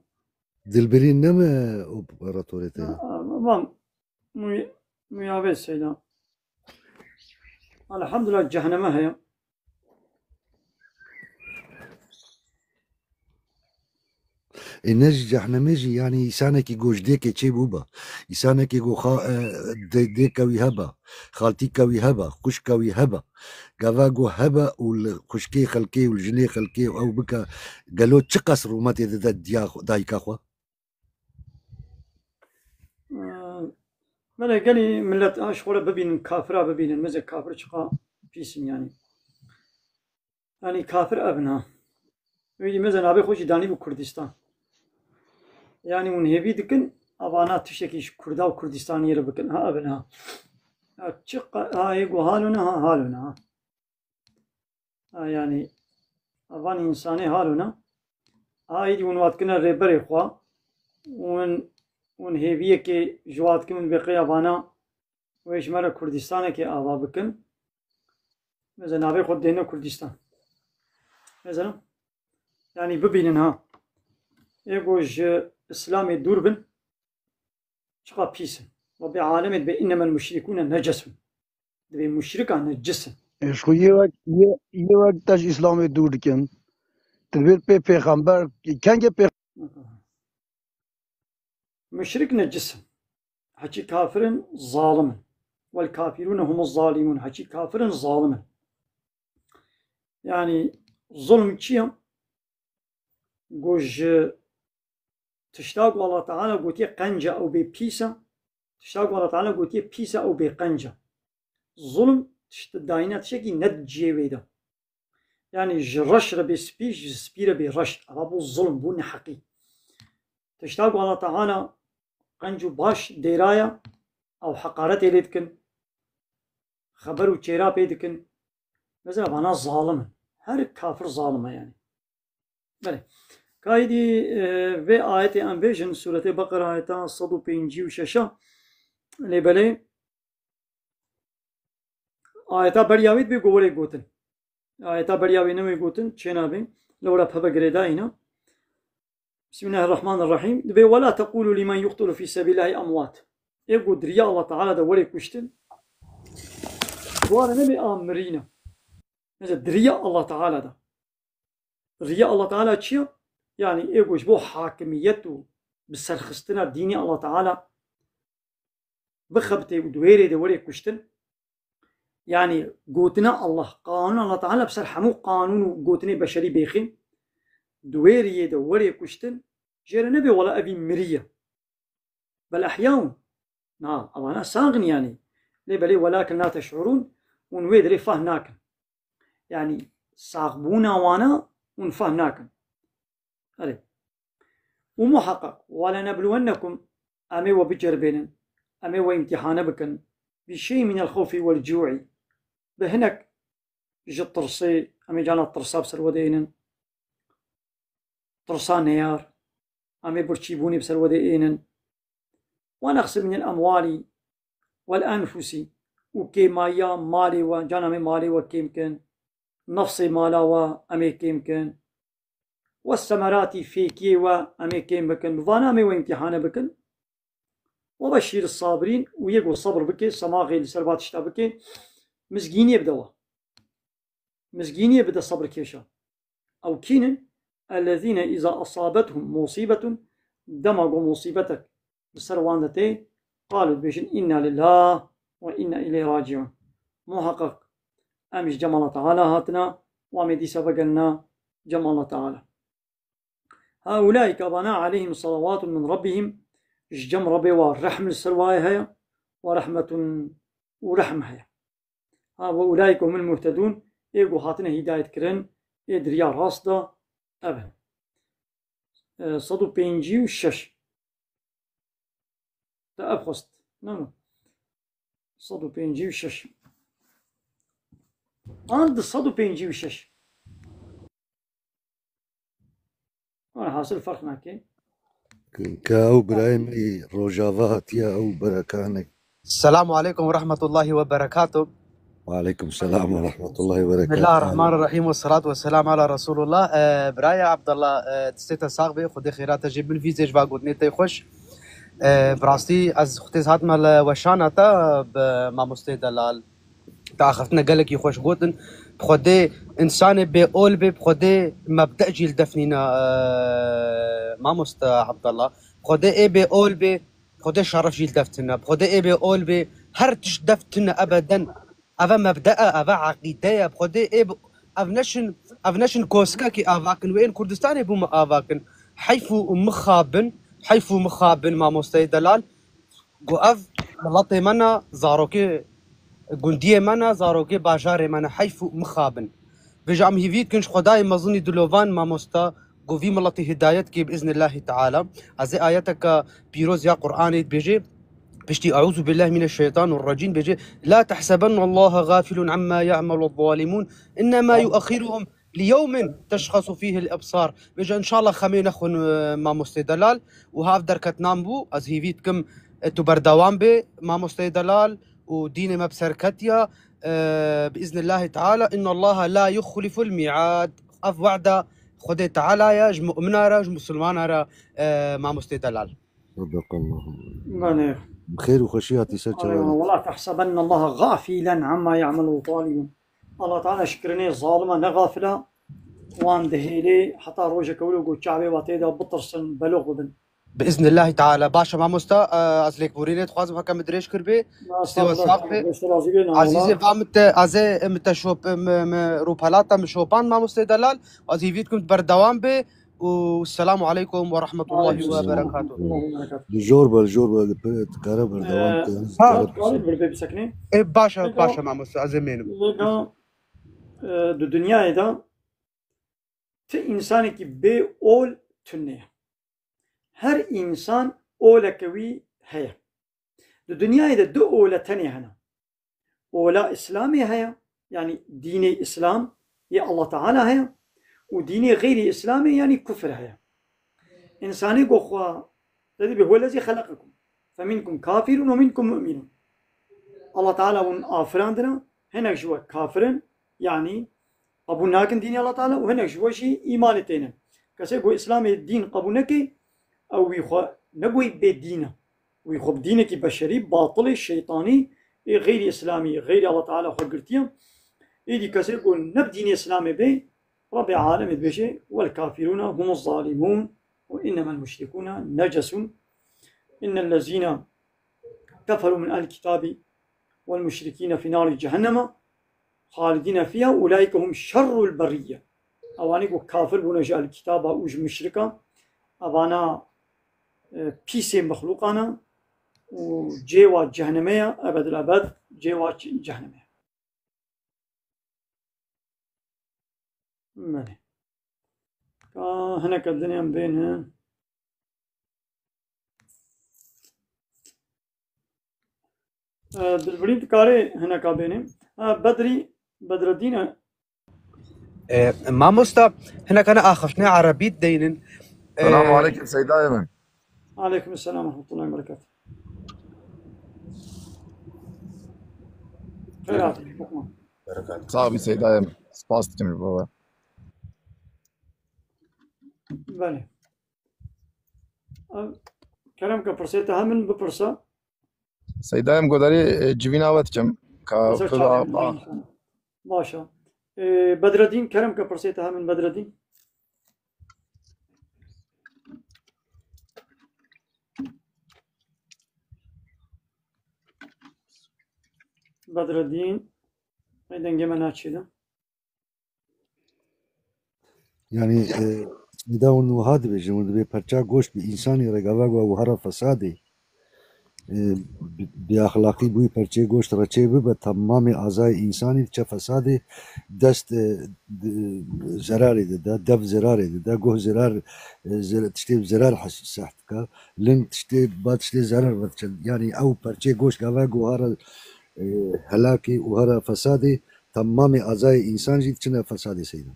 Dilbirîn ne me operatorê te? Ha, van mu-, muyavê Seyda. Elhamdülillah, cehenneme heye. Ê, ne ji cehnemê jî, yanî, îsanekî ku ji dêkê çêbûba, îsanekî ku xa-, e, dê-, dêka wî heba, xaltîka wî heba, xwişka wî heba, gava ku heba û li xwişkê xelkê û li jinê xelkê û ew bike, gelo çiqas rûmetê dide diya xwe, dayika xwe? Ee, belê gelî millet a ji xwe re bibînin, kafira bibînin, meze kafir çiqa pîs in yanî. Yanî kafir ev in ha. Wî dî meze navê xwe jî danî bû Kurdistan. Yanî hûn hêvî dikin, evana tiştekî ji Kurda û Kurdistaniyê re bikin. Ha, ev in ha. Ya çi qa-, ha, ê ku halo ne, ha, halo ne, ha. Ha, yanî, evan însanê halo ne. Ha, êdî hûn wat kine rêberê xwe. Hûn, hûn hêviyekê ji wat kin, hûn bê qey evana wê ji me re Kurdistanekê ava bikin. Meze navê xwe dêne Kurdistan. Meze, yanî bibînin ha. Ê ku ji Îslamê dûr bin, çiqa pîs in. Rabbê alemê dibê, "Innemel muşrikûne necesun." Dibê muşrika necis in. Ê, ji xwe yê wek, yê, yê wek te ji Îslamê dûr dikin. Dibê pê pêxember, kengê pê- Muşrik necis in. Heçî kafir in, zalim in. Wel kafirûne humuz zalimûn. Heçî kafir in, zalim in. Yanî zulm çi ye? Ku ji tişta ku Allah Teala gotiye qenc e ew bê pîs e, tişta ku Allah Teala gotiye pîs e ew bê qenc e. Zulm tişt-, dayîna tiştekî ne di cihê wê de. Yanî ji reş re bê spî, ji spî re bê reş. Eva bû zulm, bû neheqî. Tişta ku Allah Teala qenc û baş dêraye, ew heqaretê lê dikin, xeber û çêra pê dikin. Mesela vana zalim in. Her kafir zalim e yanî. Belê. Ka êdî, e, vê ayetê em bêjin, Sûretê Beqere ayeta sed û pêncî û şeş a. Lê belê, ayeta beriya wê dibê ku were gotin. Ayeta beriya wê newê gotin, çê nabê. Lewra peve girêdayî ne. Bismillahirrahmanirrahîm. Dibê, "Ve la teqûlû limen yuqtelu fî sebîlillahî emwat." Ê ku di riya Allah Teala de were kuştin, dware nebê a mirî ne. Mesela di riya Allah Teala de. Riya Allah Teala çi ye? Yanî ê ku ji bo hakimiyet û bi serxistina dînê Allah Teala bixebitê û di wê rê de were kuştin. Yanî gotina Allah, qanûna Allah Teala bi ser hemû qanûn û gotinê beşerî bêxîn. Di wê riyê de were kuştin, jê re nebê wela evî miriye. Bel ehyaun. Na, evana sax in yanî. Lê belê welakin la teş'urûn, hûn wê dirê fah nakin. Yanî saxbûna wana hûn fah nakin. Erê. Û muheqeq, "Ve lenebluwennekum", em ê we biceribênin, em ê we îmtîhane bikin, "bi şey'in minel xewfi wel cu'i", bi hinek ji tirsê, em ê cana tirsa bi ser we de ênin, tirsa neyar, em ê birçîbûnê bi ser we de ênin, "ve neqsin minel emwali wel enfusi", û kêmayiya malê we, cana em ê malê we kêm kin, nefsê mala we em ê kêm kin, "Ve semeratî", fêkiyê we em ê kêm bikin. Bi vana em ê we îmtîhane bikin. وبشر الصابرين، û yê ku sebr bike, semaxê li ser va tişta bike, mizgîniyê bide wa. Mizgîniyê bide sebrkêşa. Ew kî ne? الذين إذا أصابتهم مصيبة، dema ku musîbetek bi ser wan de tê, قالوا, dibêjin, إنا لله وإنا إليه راجعون. Muheqeq em ji cem Allah Teala hatine, û em ê dîsa vegerina cem Allah Teala. هؤلاء, kevana, عليهم صلوات من ربهم, ji cem Rebê wa rehm li ser wayê heye, ورحمة, û rehm heye. Ha, وأولئك هم المهتدون, ê ku hatine hidayet kirin, ê di riya rast de ev in. E, sed û pêncî û şeş. Te ev xwest. Ne, ne. Sed û pêncî û şeş. An di sed û pêncî û şeş. Welhasil ferq nake. Ke ew birayê min Rojava hatiye, ew berekane. Selamu aleykum ve rahmetullahi ve berekatuh. Ve aleykum selam ve rahmetullahi ve berekatuh. Bismillahirrahmanirrahim ve salatu ve selam ala Resulullah. Ee, birayê Abdullah, e, destê te sax be, Xwedê xêra te jê bin vîzê ji va gotinê te xweş. Ee, bi rastî ez xwedê hatime li weşana te bi mamostê delal. Te axiftina gelekî xweş gotin. Bi Xwedê însanê bê ol bê, bi Xwedê mebde jî li def nîne, e, mamoste Abdallah. Bi Xwedê ê bê ol bê, bi Xwedê şeref jî li def tine. Bi Xwedê ê bê ol bê, her tişt def tine ebeden. Eve mebde e, eve eqîde ye. Bi Xwedê ê bi, ev neşin, ev neşin koskekê avakin. Wê ên Kurdistanê bû me avakin. Heyf û mixabin, heyf û mixabin mamosteyê delal. Ku ev miletê me ne, zarokê gundiyê me ne, zarokê bajarê me ne, heyf û mixabin. Vêca em hîvî dikin ji Xwedayê mezin û dilovan mamosta ku vî miletî hidayet kê bi iznillahî teala. Ez ê ayeteke pîroz ya Qur'anê dibêje, piştî "Eûzu billahi mineşşeytanirracîm" dibêje, "La tehsebennallaha gafilun amma ya'malu zalimun, innema yu'axiruhum li yewmin teşxasu fîhil ebsar." Vêca inşallah xemê nexwin, e, mamostê delal. Û hav derketinan bû, ez hîvî dikim, e, tu berdewam bê, mamosteyê delal, û dînê me bi ser ketiya, e, bi iznillahî teala, innallaha la yuxliful mi'ad. Ev wa'da Xwedê Teala ye, ji mu'mina re, ji musulmana re, e, mamostê delal. Sadakallahu. Belê. Bi xêr û xweşî hatî ser çavan. Wela tehsebennallaha gafilen amma ya'malu zalimun. Allah Teala ji kirinê zalima ne gafil e, wan dihêlê heta rojeke wilo ku çavê wa tê de bitirsin, belox bibin. Bi iznillahî teala. Baş e mamosta, e, ez lêkborînê dixwazim heke min dirêj kiribê. Destê we sax be. Azîzê, va min te, ez ê min te şop, min, min rûpelata min şopan mamostê delal. Ez hîvî dikim tu berdewam bê. Û selamu aleykum ve rahmetullahi ve berekatuh. Li jor be, li jor be, li pir dikare berdewam ke. Ha, dikare bisekine. E, baş e, baş e mamosta, ez ê mênim. Lêga, e, di dinyayê de ti însanekî bê ol tune ye. Her însan oleke wî heye. Di dinyayê de du ole tenê hene. Ola Îslamê heye, yanî dînê Îslam yê Allah Teala heye û dînê xeyrî Îslamê, yanî kufr heye. Însanê ku xwe, te dibê, "Huwellezî xeleqekum, feminkum kafirun ve minkum mu'minun." Allah Teala hûn afirandine, hinek ji we kafir in, yanî qebûl nakin dînê Allah Teala û hinek ji we jî îmanê tênin. Kesê ku Îslamê dîn qebûl neke, ew wî xwe ne ku wî bê dîn e. Wî xwe bi dînekî beşerî, batilê, şeytanî, ê xeyrî Îslamî, xeyrî Allah Teala xwe girtiye. Êdî kesê ku ne bi dînê Îslamê bê, Rebê Alemê dibêje, "Wel kafirûne humuz zalimûn ve innemel muşrikûne necesun. İnnellezîne keferû min ehlil kitabî vel muşrikîne fî narî cehenneme halidîne fîha ulaîke hum şerrul berîye." Ewanî ku kafir bûne ji ehlil kitaba û ji muşrika, evana, e, pîsê mexlûqan e û cê wa cehnemê ye, ebedil ebed cê wa ce-, cehnemê ye. Belê. Ka hineke din em bêne. E, Dilbirî dikarê hineka bêne. Ha, Bedrî, Bedreddîn e. E, mamosta, hineka ne axiftinê erebî deynin. E, Selamu aleykum seydayê min. Aleykum selam ve rahmetullahi ve berekatuhu. Xêr hatin, bakma. Berekat. Sağ ol seydayê min. Spas dikim ji bo we. Belê. Ev, kerem ke pirsê te hemin bipirse. Seyda, em godarî, e, civîna we dikim. Ka Ser pira çavên ba- Baş e. E, Bedreddîn, kerem ke pirsê te hemin Bedreddîn. Bedreddîn, ey dengê me naçê de. Yani, e, Seyda hûn wiha dibêjin, hûn dibê perça goşt bi însanî re gava go wiha re fesadê. E, bi-, bêaxlaqî bûyî perçê goşt reçê bibe, temamê azayê însanî diçe fesadê, dest, e, di-, zerarê dide, dev zerarê dide, guh zerar, e, zer-, tiştê zerar hes-, seh dike, ling tiştê, ba tiştê zerar ve diçe. Yani ew perçê goşt gava go wiha re, e, helakê û wiha re fesadê, temamê azayê însan jî diçine fesadê Seyda.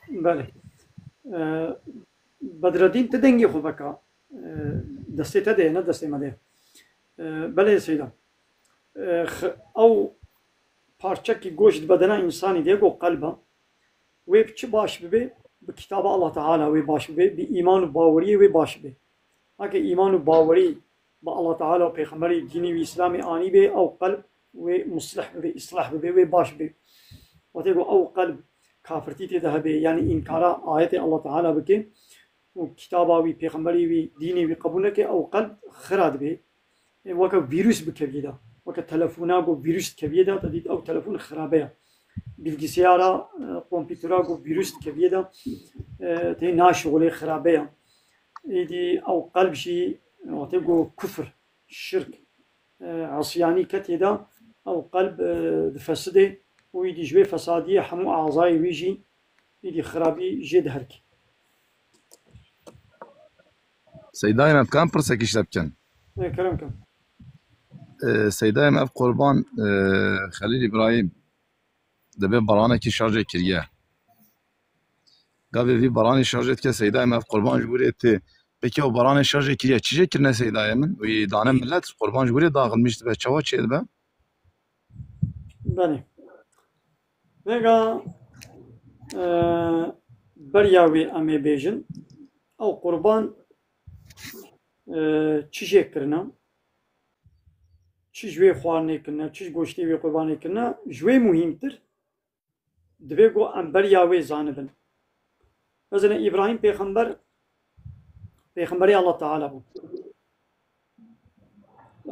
Belê. E, Bedreddîn, ti dengê xwe veka. E, destê te de ye, ne destê me de ye. E, belê Seyda. E, x-, ew parçekî goşt bedena însanî de ye, go qelb e. Wê bi çi baş bibe? Bi kitaba Allah Teala wê baş bibe, bi îman û baweriyê wê baş bibe. Heke îman û bawerî bi Allah Teala û Pêxemberê dînê wî Îslamê anî bê, ew qelb wê muslih bibe, îslah bibe, wê baş bibe. Wextê ku ew qelb kafirtî tê de hebe, yanî înkara ayetê Allah Teala bike û kitaba wî, pêxemberê wî, dînê wî qebûl neke, ew qelb xira dibe. Ê, weke vîrus bikeviyê de, weke telefona ku vîrus dikeviyê de, te dît ew telefon xirabe ye. Bilgisayara, e, kompîtera ku vîrus dikeviyê de, e, tê naşixulê, xirabe ye. Êdî ew qelb jî, wextê ku kufr, şirk, e, asiyanî ketê de, ew qelb, e, difesidê û êdî ji wê fesadiyê hemû azayê wî jî êdî xirabî jê diherikê. Seydayê me, em dikarin pirsekî ji te bikin? Ê, kerem ke. E, Seydayê me, ev qurban, e, Xelîl Îbrahîm, dibê baranekî şarjê kiriye. Gavê vî baranê şarjê dike, Seydayê me, ev qurban ji wî rê tê. Peki ew baranê şarjê kiriye, çi jê kirine Seydayê min? Wî dane milet, qurban ji wî rê daxilmiş dibe, çawa çêdibe? Belê. Vêga, e, beriya wê em ê bêjin, ew qurban, e, çi jê kirine? Çi ji wê xwarinê kirine, çi ji goştê wê qurbanê kirine, ji wê muhîmtir, divê ku em beriya wê zanibin. Mesela Îbrahîm pêxember, pêxemberê Allah Teala bû.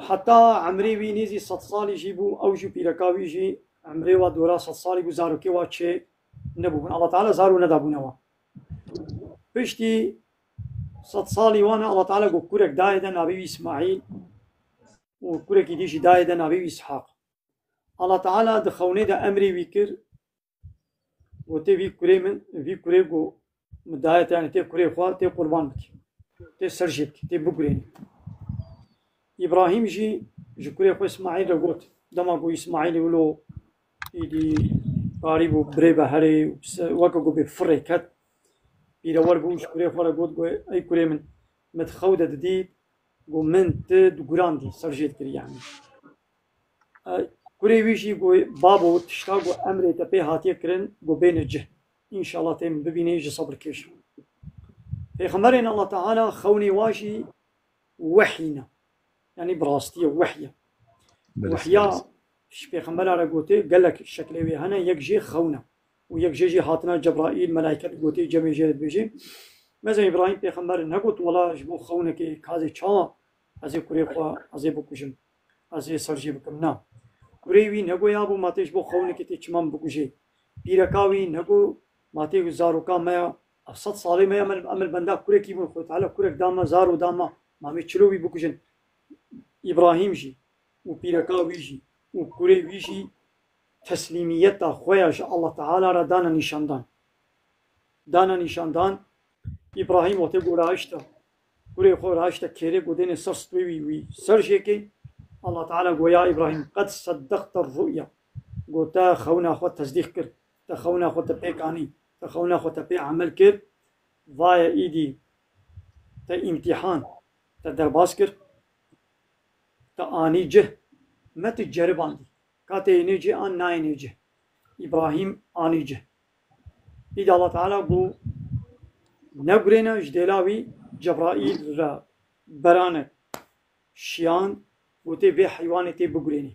Heta emrê wî nêzî sed salî jî bû, ew jî pîreka wî jî emrê wa dora sed salî bû, zarokê wa çê nebûbûn. Allah Teala zaro nedabûne wa. Piştî sed salî wan e, Allah Teala got kurek dayê de, navê wî Îsmaîl, û kurekî dî jî dayê de, navê wî Îshaq. Allah Teala di xewnê de emrê wî kir, gotê, vî kurê min, vî kurê ku min daye te, yanî tê kurê xwe, tê qurban bikî, tê ser jê bikî, tê bigurênî. Îbrahîm jî ji kurê xwe Îsmaîl re got, dema ku Îsmaîlê wilo êdî qarî bû birê be herê, weke ku bê firê ket, pîrewer bû, ji kurê xwe re got, got, ey kurê min, min di xew de didît, got, min tu digurandî, ser jê dikirî yanî. E, kurê wî jî got, babo, tişta ku emrê te pê hatiye kirin, got, bêne cih. Înşallah tê min bibînê, ji sebirkêş. Pêxemberên Allah Teala xewnê wa jî wehyî ne. Yanî bi rastî ye, wehy e. Belê, wehya belê. Ji pêxembera re gotê, gelek şeklê wê hene, yek jê xewn e. Û yek jê jî hatina Cebraîl, melaiket gotê, cemê jê dibêjê. Mesela Îbrahîm pêxember negot, wela ji bo xewnekê kazê çawa ez ê kurê xwe, ez ê bikujim, ez ê ser jê bikim. Na. Kurê wî negoyabû, ma tê ji bo xewnekê tê çima min bikujê. Pîreka wî nego, ma tê zaroka me ya, ev sed salê me ya, em, em li benda kurekî bûn, Xwedê Teala kurek da me, zaro da me, ma em ê çilo wî bikujin. Îbrahîm jî û pîreka wî jî û kurê wî jî teslîmiyeta xwe ya ji Allah Teala re dane nîşandan. Dane nîşandan, Îbrahîm wextê ku rahişte, kurê xwe rahişte kêrê, ku dêne ser stûyê wî, wî ser jêkê, Allah Teala got, ya Îbrahîm, qed seddaqte ru'ya. Got, te xewna xwe tesdîq kir, te xewna xwe te pêk anî, te xewna xwe te pê emel kir, vaye îdî te îmtîhan, te derbas kir, te anî cih, me tu ceribandî. Ka tê yênê cih an nayênê cih. Îbrahîm anî cih. Îdî Allah Teala got, negurêne, ji dêla wî Cebraîl re beranek şiyan, Gotê vê heywanê tê bigurênê.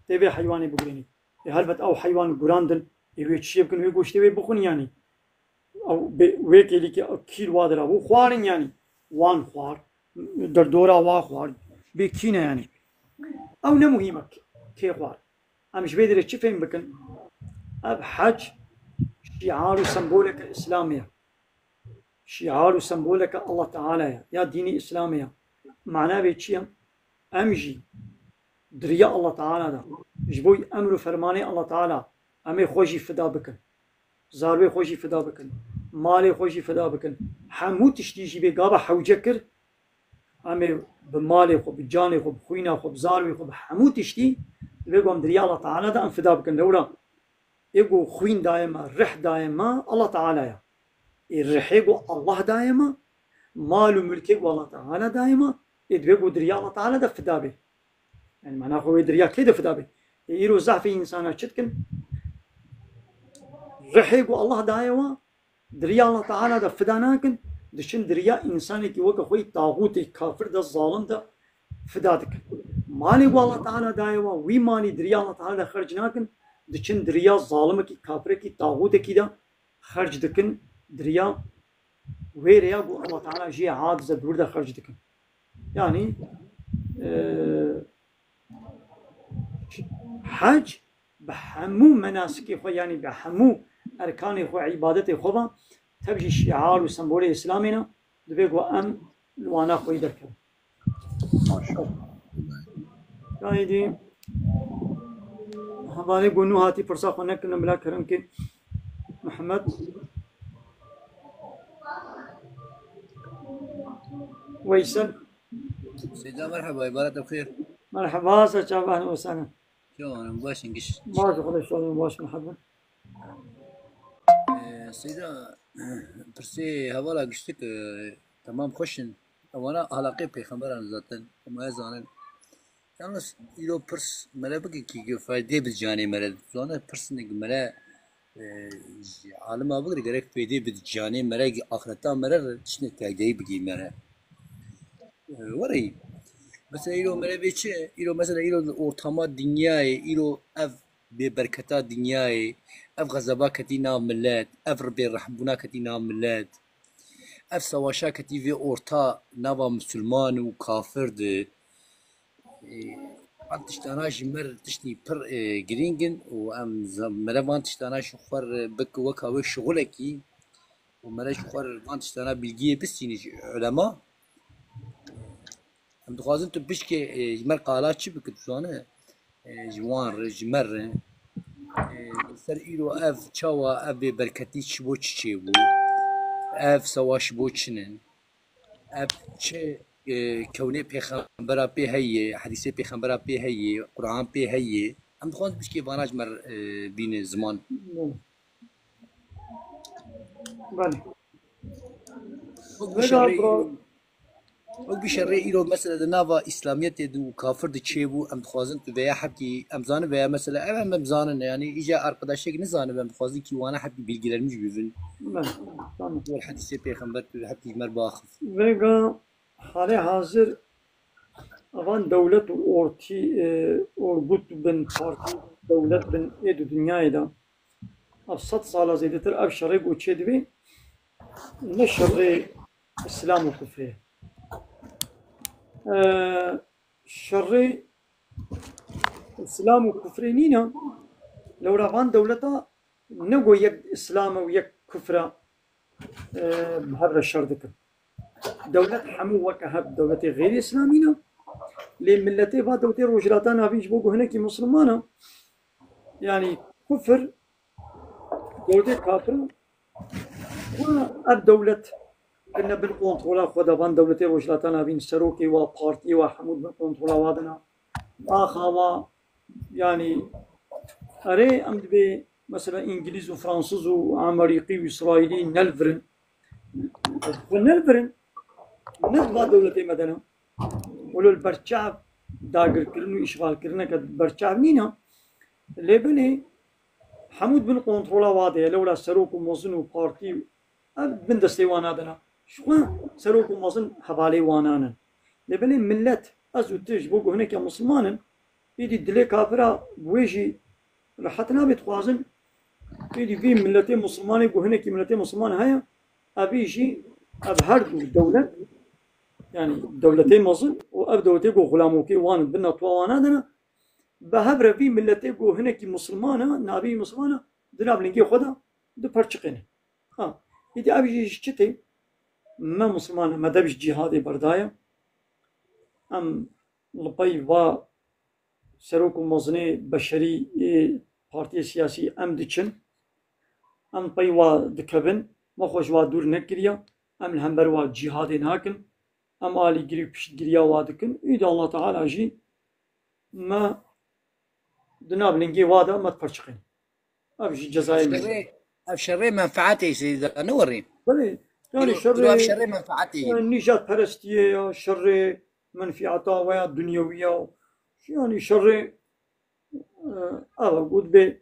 Tê vê heywanê bigurênê. Ê helbet ew heywan gurandin, ê wê çiyê bikin, wê goştê wê bixwin yanî. Ew bê, wê kêlîkê ew kîr wa dira bû, xwarin yanî. Wan xwar, derdora wa xwar. Bê kî ne yanî. Ew ne muhîm e kê xwar. Em ji vê derê çi fêm bikin? Ev hec şiar û semboleke Îslamê ye. Şiar û semboleke Allah Teala ye, ya dînê Îslamê ye. Mana vê çi ye? Em jî di riya Allah Teala de, ji bo emr û fermanê Allah Teala, em ê xwe jî fida bikin. Zarwê xwe jî fida bikin. Malê xwe jî fida bikin. Hemû tiştî jî vê gava hewce kir. Em ê bi malê xwe, bi canê xwe, bi xwîna xwe, bi zarwê xwe, bi hemû tiştî, divê ku em di riya Allah Teala de em fida bikin. Lewra ê ku xwîn daye me, rih daye me, Allah Teala ye. Ê rihê ku Allah daye me, mal û milkê ku Allah Teala daye me, ê divê ku di riya Allah Teala de fida bê. Yani mana xwe wê di riya kê de fida bê? Ê îro zehfê însana çi dikin? Rihê ku Allah daye we, di riya Allah Teala de fida nakin, diçin di riya însanekî weke xwe yî taxûtê kafir de, zalim de fida dikin. Malê ku Allah Teala daye we, wî malî di riya Allah Teala de xerc nakin, diçin di riya zalimekî, kafirekî, taxûtekî de xerc dikin, di riya wê rêya ku Allah Teala jê hat ze di wir de xerc dikin. Yani, e, hec bi hemû menasikê xwe, yani bi hemû erkanê xwe, îbadetê xwe ve, tev jî şiar û sembolê Îslamê ne, divê ku em li wana xwe yî derkevin. Maşallah. Gayîdî hevalê ku nû hatî pirsa xwe nekirin bila kerem ke Mihemed Weysel. Seyda, merheba, îbaret bi xêr. Merheba, ser çava, ehlen we sehlen. Çawan in, baş in, giş. Baş, Xwedê şad in, baş, merheba. Ee, Seyda, pirsê hevala giştik, e, temam xweş in. Ewana alaqê pêxemberan zaten, em aya zanin. Yalnız îro pirs mere bike ki faydê bi canê mere. Zane pirsine ki mere, e, ji alima bigire gerek faydê bi canê mere, ki axireta mere re tiştine faydeyî bigî mere. E, were. Mesela îro mere bê çi? Îro mesela îro ortama dinyayê, îro ev bêberketa dinyayê, ev xezeba ketî nav millet, ev bêrehmbûna ketî nav millet, ev sewaşa ketî vê orta nava misilman û kafir de. E, van tiştana ji mer tiştî pir, e, girîng in û em z-, mere van tiştana ji xwe re bik weka wê şixulekî û mere ji xwe re van tiştana bilgiyê bistîne ji ulema. Em dixwazin tu bişkê, e, ji mer qala çi bike, tu zane? E, ji wan re, ji mer re. E, ser îro ev çawa, ev bêberketî çi bo çi çêbû? Ev sewaş bo çi nin? Ev çi, e, kewnê pêxembera pê heye, hedîsê pêxembera pê heye, Quran pê heye? Em dixwazin bişkê vana ji mer, e, bîne ziman. Belê. Wek bi Vega şerê bro. Îro, wek bi şerê îro mesela di nava Îslamiyetê de û kafir de çêbû, em dixwazin tu veya hepkî, em zanin veya mesela ev em, em zanin, yani îca arkadaşek nizanibe, em dixwazin kî wana hepkî bilgilerimiz bibin. Belê, tamam. Wek hedîsê pêxember tu hepkî ji mer biaxif. Vega halê hazir evan dewlet û ortî, e, orgut bin, partî, dewlet bin ê di dinyayê de. Ev sed sala zêdetir ev şerê ku çêdibê, ne şerê Îslam û kufrê ye. E, şerê Îslam û kufrê nîne, lewra van dewleta ne ku yek Îslam e û yek kufr e, e, bi hev re şer dikin. Dewlet hemû weke hev dewletê xêrî Îslamî ne. Lê miletê va dewletê Rojhilata Navîn ji bo ku hinekî Misliman e, yanî kufr, dewletê kafir e, xwe ev dewlet kirine bin kontrola xwe de, van dewletê Rojhilata Navîn, serokê wa, partiyê wa hemû bin kontrola wa de ne. Axa wa, yanî, erê, em dibê, mesela, Îngilîz û Fransız û Amerîkî û Îsraîlî nelvirin. Xwe nelvirin. Ne di va dewletê me de ne. Wilo li ber çav dagirkirin û îşxalkirineke ber çav nîne. Lê belê hemû di bin kontrola wa de ye. Lewra serok û mezin û partî ev bin destê wana de ne. Ji xwe serok û mezin hevalê wana ne. Lê belê millet Ez û tu ji bo ku hinekî Misliman in, êdî dilê kafira wê jî rehet nabe, dixwazin êdî vî miletê Mislimanê ku hinekî miletê Misliman heye, evî jî ev her du dewlet, yani dewletê mezin û ev dewletê ku xulamokê wan in, bin netwa wana de ne, bi hev re vî miletê ku hinekî Misliman e, navê wî Misliman e, di nav lingê xwe de diperçiqêne. Ha, êdî ev jî ji çi tê? Me Misliman, me dev ji cîhadê berdaye. Em li pey va serok û mezinê beşerî ê partiyê siyasî em diçin. Em pey wa dikevin. Me xwe ji wa dûr nekiriye. Em li hember wa cîhadê nakin. Em alîgirî û piştgiriya wa dikin. Îdî Allah Teala jî me di nav lingê wa de me diperçiqin. Ev jî cezayê me. Şerê, ev şerê menfaatê seyda ne werî. Belê. Yani Diro, şerê, diro ev şerê menfaatê ye. Yani nîjadperestiyê ya, şerê menfiata we ya, dunyewî ya. Yani şerê, e, ev got bê.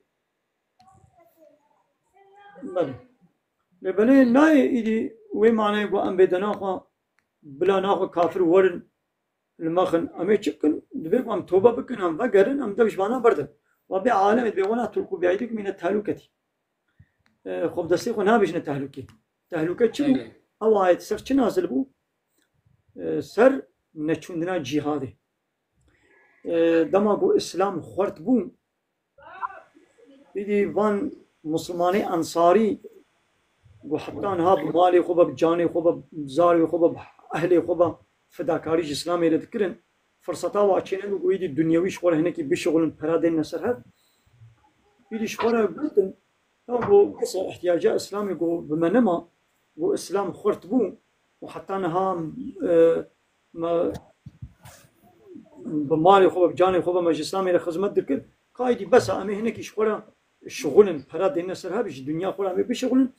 Belê. Lê belê nayê îdî wê manayê ku em bê dena xwe, bila naxwe kafir werin, li me xin, em ê çi bikin? Divê ku em tobe bikin, em vegerin, em dev ji vana berdin. Wa bê alemê divê wela tulqû bi eydikum île tehlûketî. E, xwe bi destê xwe nabêjine tehlûkê. Tehlûke çi bû? Ew ayet ser çi nazil bû? E, ser neçûndina cîhadê. E, dema ku Îslam xwert bû, Îdî van Mislimanê Ensarî ku heta niha bi malê xwe be, bi canê xwe be, bi zarê xwe be, bi ehlê xwe be, fedakarî ji Îslamê re dikirin, firseta wa çênebû ku îdî dunyewî ji xwe re hinekî bişixulin, pera dênine ser hev. Îdî ji xwe re gotin, ya ku kesa ihtiyaca Îslamê ku bi me nema, ku Îslam xurt bû û heta niha, e, me bi malê xwe, bi canê xwe, bi me ji Îslamê re xizmet dikir. Ka îdî bes e, em ê hinekî ji xwe re şixulin, pera dêne ser hev, ji dinya xwe re em ê bişixulin.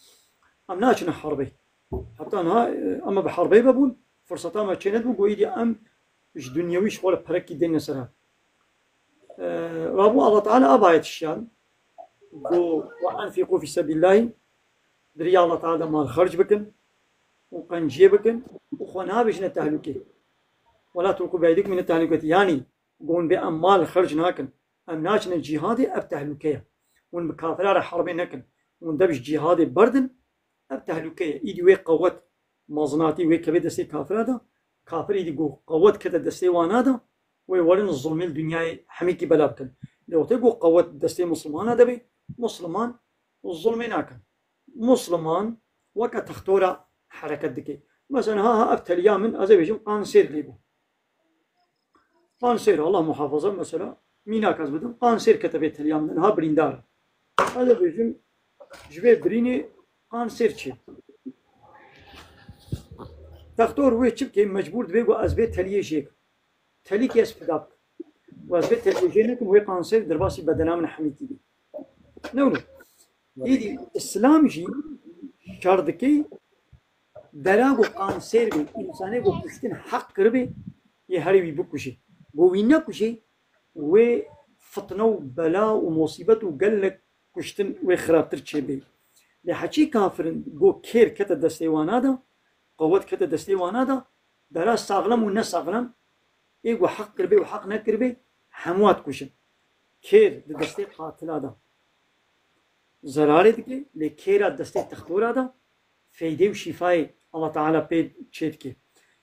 Em naçine herbê. Heta niha, e, em bi herbê vebûn, firseta me çênedibû, got, îdî em ji dinyewî ji xwe re perekî dêne ser hev. E, rabû Allah Teala ev ayet şiyan. Got, "Ve enfîqû fî sebîlillahî", di riya Allah Teala de mal xerc bikin û qenciyê bikin û xwe nabêjine tehlûkê. "Ve la tulqû bi eydikum île tehlûketî." Yanî, got, bê em mal xerc nakin, em naçine cîhadê, ev tehlûke ye. Hûn bi kafira re herbê nekin. Hûn dev ji cîhadê berdin, ev tehlûke ye. Îdî wê qewet, mezinatî wê kevê destê kafira de, kafir îdî got qewet kete destê wana de, wê werin zulmê li dinyayê hemîkî bela bikin. Lê wextê got qewet destê Muslimana de bê, Musliman zulmê nakin. Musliman weke textora hereket dike. Mesela, ha, ha, ev teliya min, ez ê bêjim, qansêr lê bû. Qansêr, Allah muhafaza, mesela, mînak ez bidim, qansêr kete vê teliya min, ha, birîndar. Ez ê bêjim, ji vê birînê qansêr çê. Textor wê çi bike, mecbûr dibe ku ez vê teliyê jê kim. Telîkê ez fida bikim. Û ez vê teliyê jê nekim, wê qansêr derbasî bedena min hemîtî bî. Ne wilo? Îdî Îslam jî şer dike, dera ku qansêr bê, însanê ku kuştin heq kiribê, yê herê wî bikujê. Ku wî nekujê, wê fitne û bela û musîbet û gelek kuştin wê xirabtir çêbê. Lê heçî kafirin, ku kêr kete destê wana de, qewet kete destê wana de, dera saxlem û nesaxlem, ê ku heq kiribê û heq nekiribê, hemû hat kuşin. Kêr di destê qatila de zerarê dike, lê kêra destê textora de feydê û şîfayê Allah Teala pê çê dike.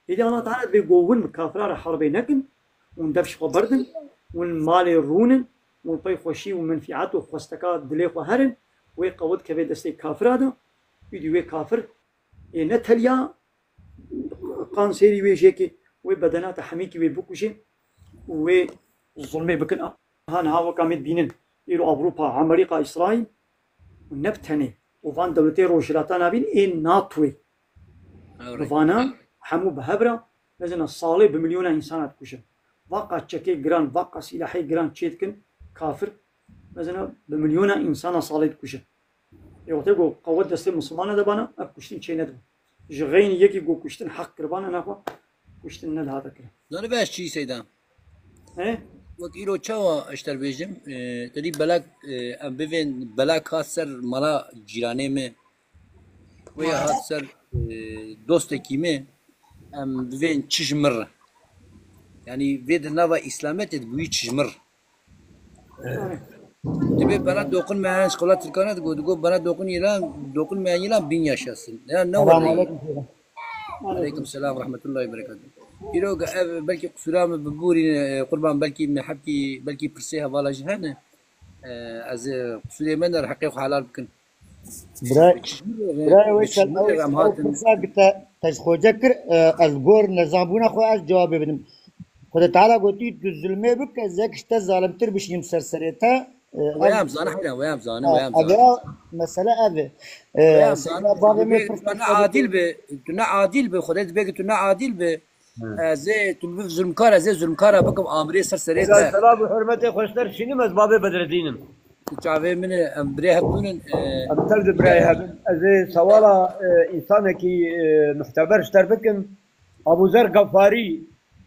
Êdî Allah Teala divê ku hûn bi kafira re herbê nekin, hûn dev ji xwe berdin, hûn malê rûnin, hûn pey xweşî û menfîet û xwesteka dilê xwe herin, wê qewet kevê destê kafira de, êdî wê kafir ê ne teliya qansêrî wê jêkê, wê bedena te hemîkî wê bikujê û wê zulmê bikin. Ha niha weka me dibînin, îro Ewropa, Amerîka, Îsraîl û ne bi tenê û van dewletê Rojhilata Navîn ê NATOyê. Bi vana hemû bi hev re, mezina salê bi milyona însana dikujin. Vaqa çekê giran, vaqa sîlahê giran çêdikin, kafir, mezina bi milyona însana salê dikujin. Ê wextê ku qewet destê Mislimana de bana, ev kuştin çênedibû. Ji xeynî yekî ku kuştin heq kiribana, naxwe kuştin nedihate kirin. Zanî be ez çi seyda? He? Wek îro çawa ez te bêjim, e, te dî belek, e, em bivên belek hat ser mala cîranê me. Wê hat ser, e, dostekî me, em bivên çi ji min re. Yani vê di nava Îslametê de bûyî çijmir. Dibê bana dokun meyan, şkola Tirkana digo, digo bana dokun yılan, dokun meyan yılan bin yaşasın. Ya ne Selamun var? Aleyküm. Aleyküm selam, rahmetullahi ve berekatuhu. Îro ev belkî qusura min bibûrî, e, qurban belkî min hebkî, belkî pirsê hevala jî hene. E, ez, e, qusûrê me ne, heqê xwe helal bikin. Bira, bira wê Çijmîrê ser ew, em ew hatin. Pirsa ki te, te ji xwe kir, e, ez gor nezanbûna xwe ez cewabê bidim. Xwedê Teala gotî, tu zulmê bike, ez yek ji te zalimtir bişînim ser serê te. E, Wê ev, em zane, heyra, wê em zane, ha, wê em ev zane. Ya, mesele ev e. E, Wê em zane, bavê me dibê pirs tu ne adil be, tu ne adil be, Xwedê dibê ki tu ne adil be. Hı. Ez ê, tu bi zulmkar, ez ê zulmkara bikim, amirê ser serê Heyra te. Selam û hurmetê xweşter şînim, ez bavê Bedredîn im. Çavê min e, em birê hev bûnin, e, Em tev di birayê hev in. Ez ê sewala, e, însanekî, e, muhteber ji te bikim. Abu Zer Gafarî,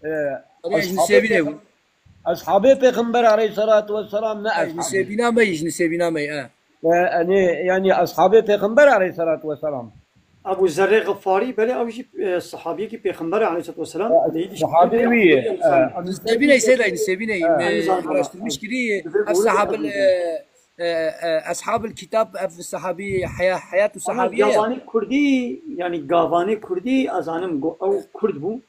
e, Erê, ez ji Nisêbînê bû. Eshabê Pêxember aleyhissalatu vesselam, ne Ez eshabê. Nisêbîna me, ji Nisêbîna me, e. E, yani, yani eshabê Pêxember aleyhissalatu vesselam. Ebu Zerrê Xifarî, belê ew jî, e, sahabiyekî Pêxember aleyhissalatu vesselam, Ya, leyî dî sahabî wî ye. Nisêbînê, seyda, Nisêbînê, Ha. me Nizam araştirmiş kiriye. Dibê Ev doğru sahabil, e, e, e, eshabil kitab, ev sahabi, heya-, heyat û Ama sahabiye ya. Gavanê Kurdî, yani gavanê Kurdî, ez zanim go-, ew Kurd bû.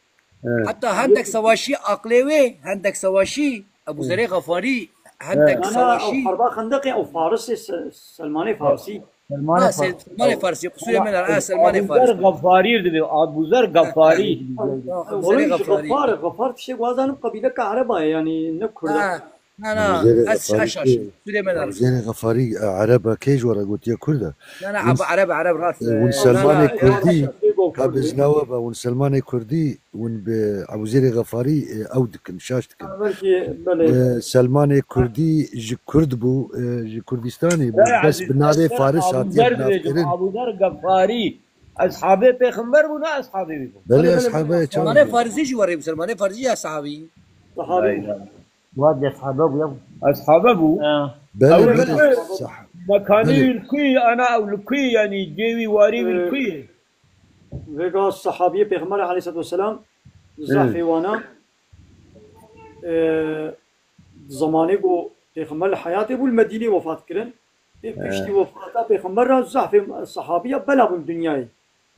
Evet. Hatta hendek savaşî aqlê wê, hendek savaşî, Ebu Zerê Xefarî, hendek Evet. Nana, savaşî. Ew Harba Xendeqê, ew Farisê Se-, Selmanê Farsî. Selmanê Ha, Farsî. Selmanê Farsî, qusûrê min er, ha, Selmanê Abu Zer Farsî. Gafarî dibe, Abu Zer Gafarî. Ha, Ebu Zerê Olayî ji Xefarî. Xefar, Xefar tiştek wazanim qebîleka Ereba ye, yani ne Kurd e. Ha, na, na, Abu Zerê ez Xefarî şaşim. Qusûrê min er. Abu Zerê Xefarî, e, Ereba kê ji we re gotiye Kurd e? Na, na, Hûn Ereb, Ereb, Ereb, rast, e, Hûn e, Selmanê na, na, Kurdî, na, na, ka bi ez nawe be, hûn Selmanê Kurdî, hûn bi Ebûzêrê Xefarî, e, ew dikin, şaş dikin. Ha, belkî, belê. E, Selmanê Kurdî ji Kurd bû, e, ji Kurdistanê bû. Belê, bes Ezîz, bi navê ez Faris Abu hatiye Zer dibêjim, binavkirin. Abu Zer Xefarî, eshabê pêxember bû, ne eshabê wî bû? Belê, belê, belê, eshabê belê. Çawa Selmanê bû? Farisî jî werê bû, Selmanê Farisî ya sahabî. Sahabî bû. Hayda. Wa de eshabe bû ya. Eshabe bû. Ha. Belê, Ew belê. Sah-, Mekanî belê. Li ku ye, ana ew li ku ye, yani cêwî warî wî li ku ye? Vêga sahabiyê Pêxember aleyhissalatu vesselam, Hı. Zehfê wana, e, zemanê ku Pêxember li heyatê bû, li Medînê wefat kirin. Pê Hı. Piştî wefata Pêxember re zehfê sahabiya bela bûn dinyayê. Hı.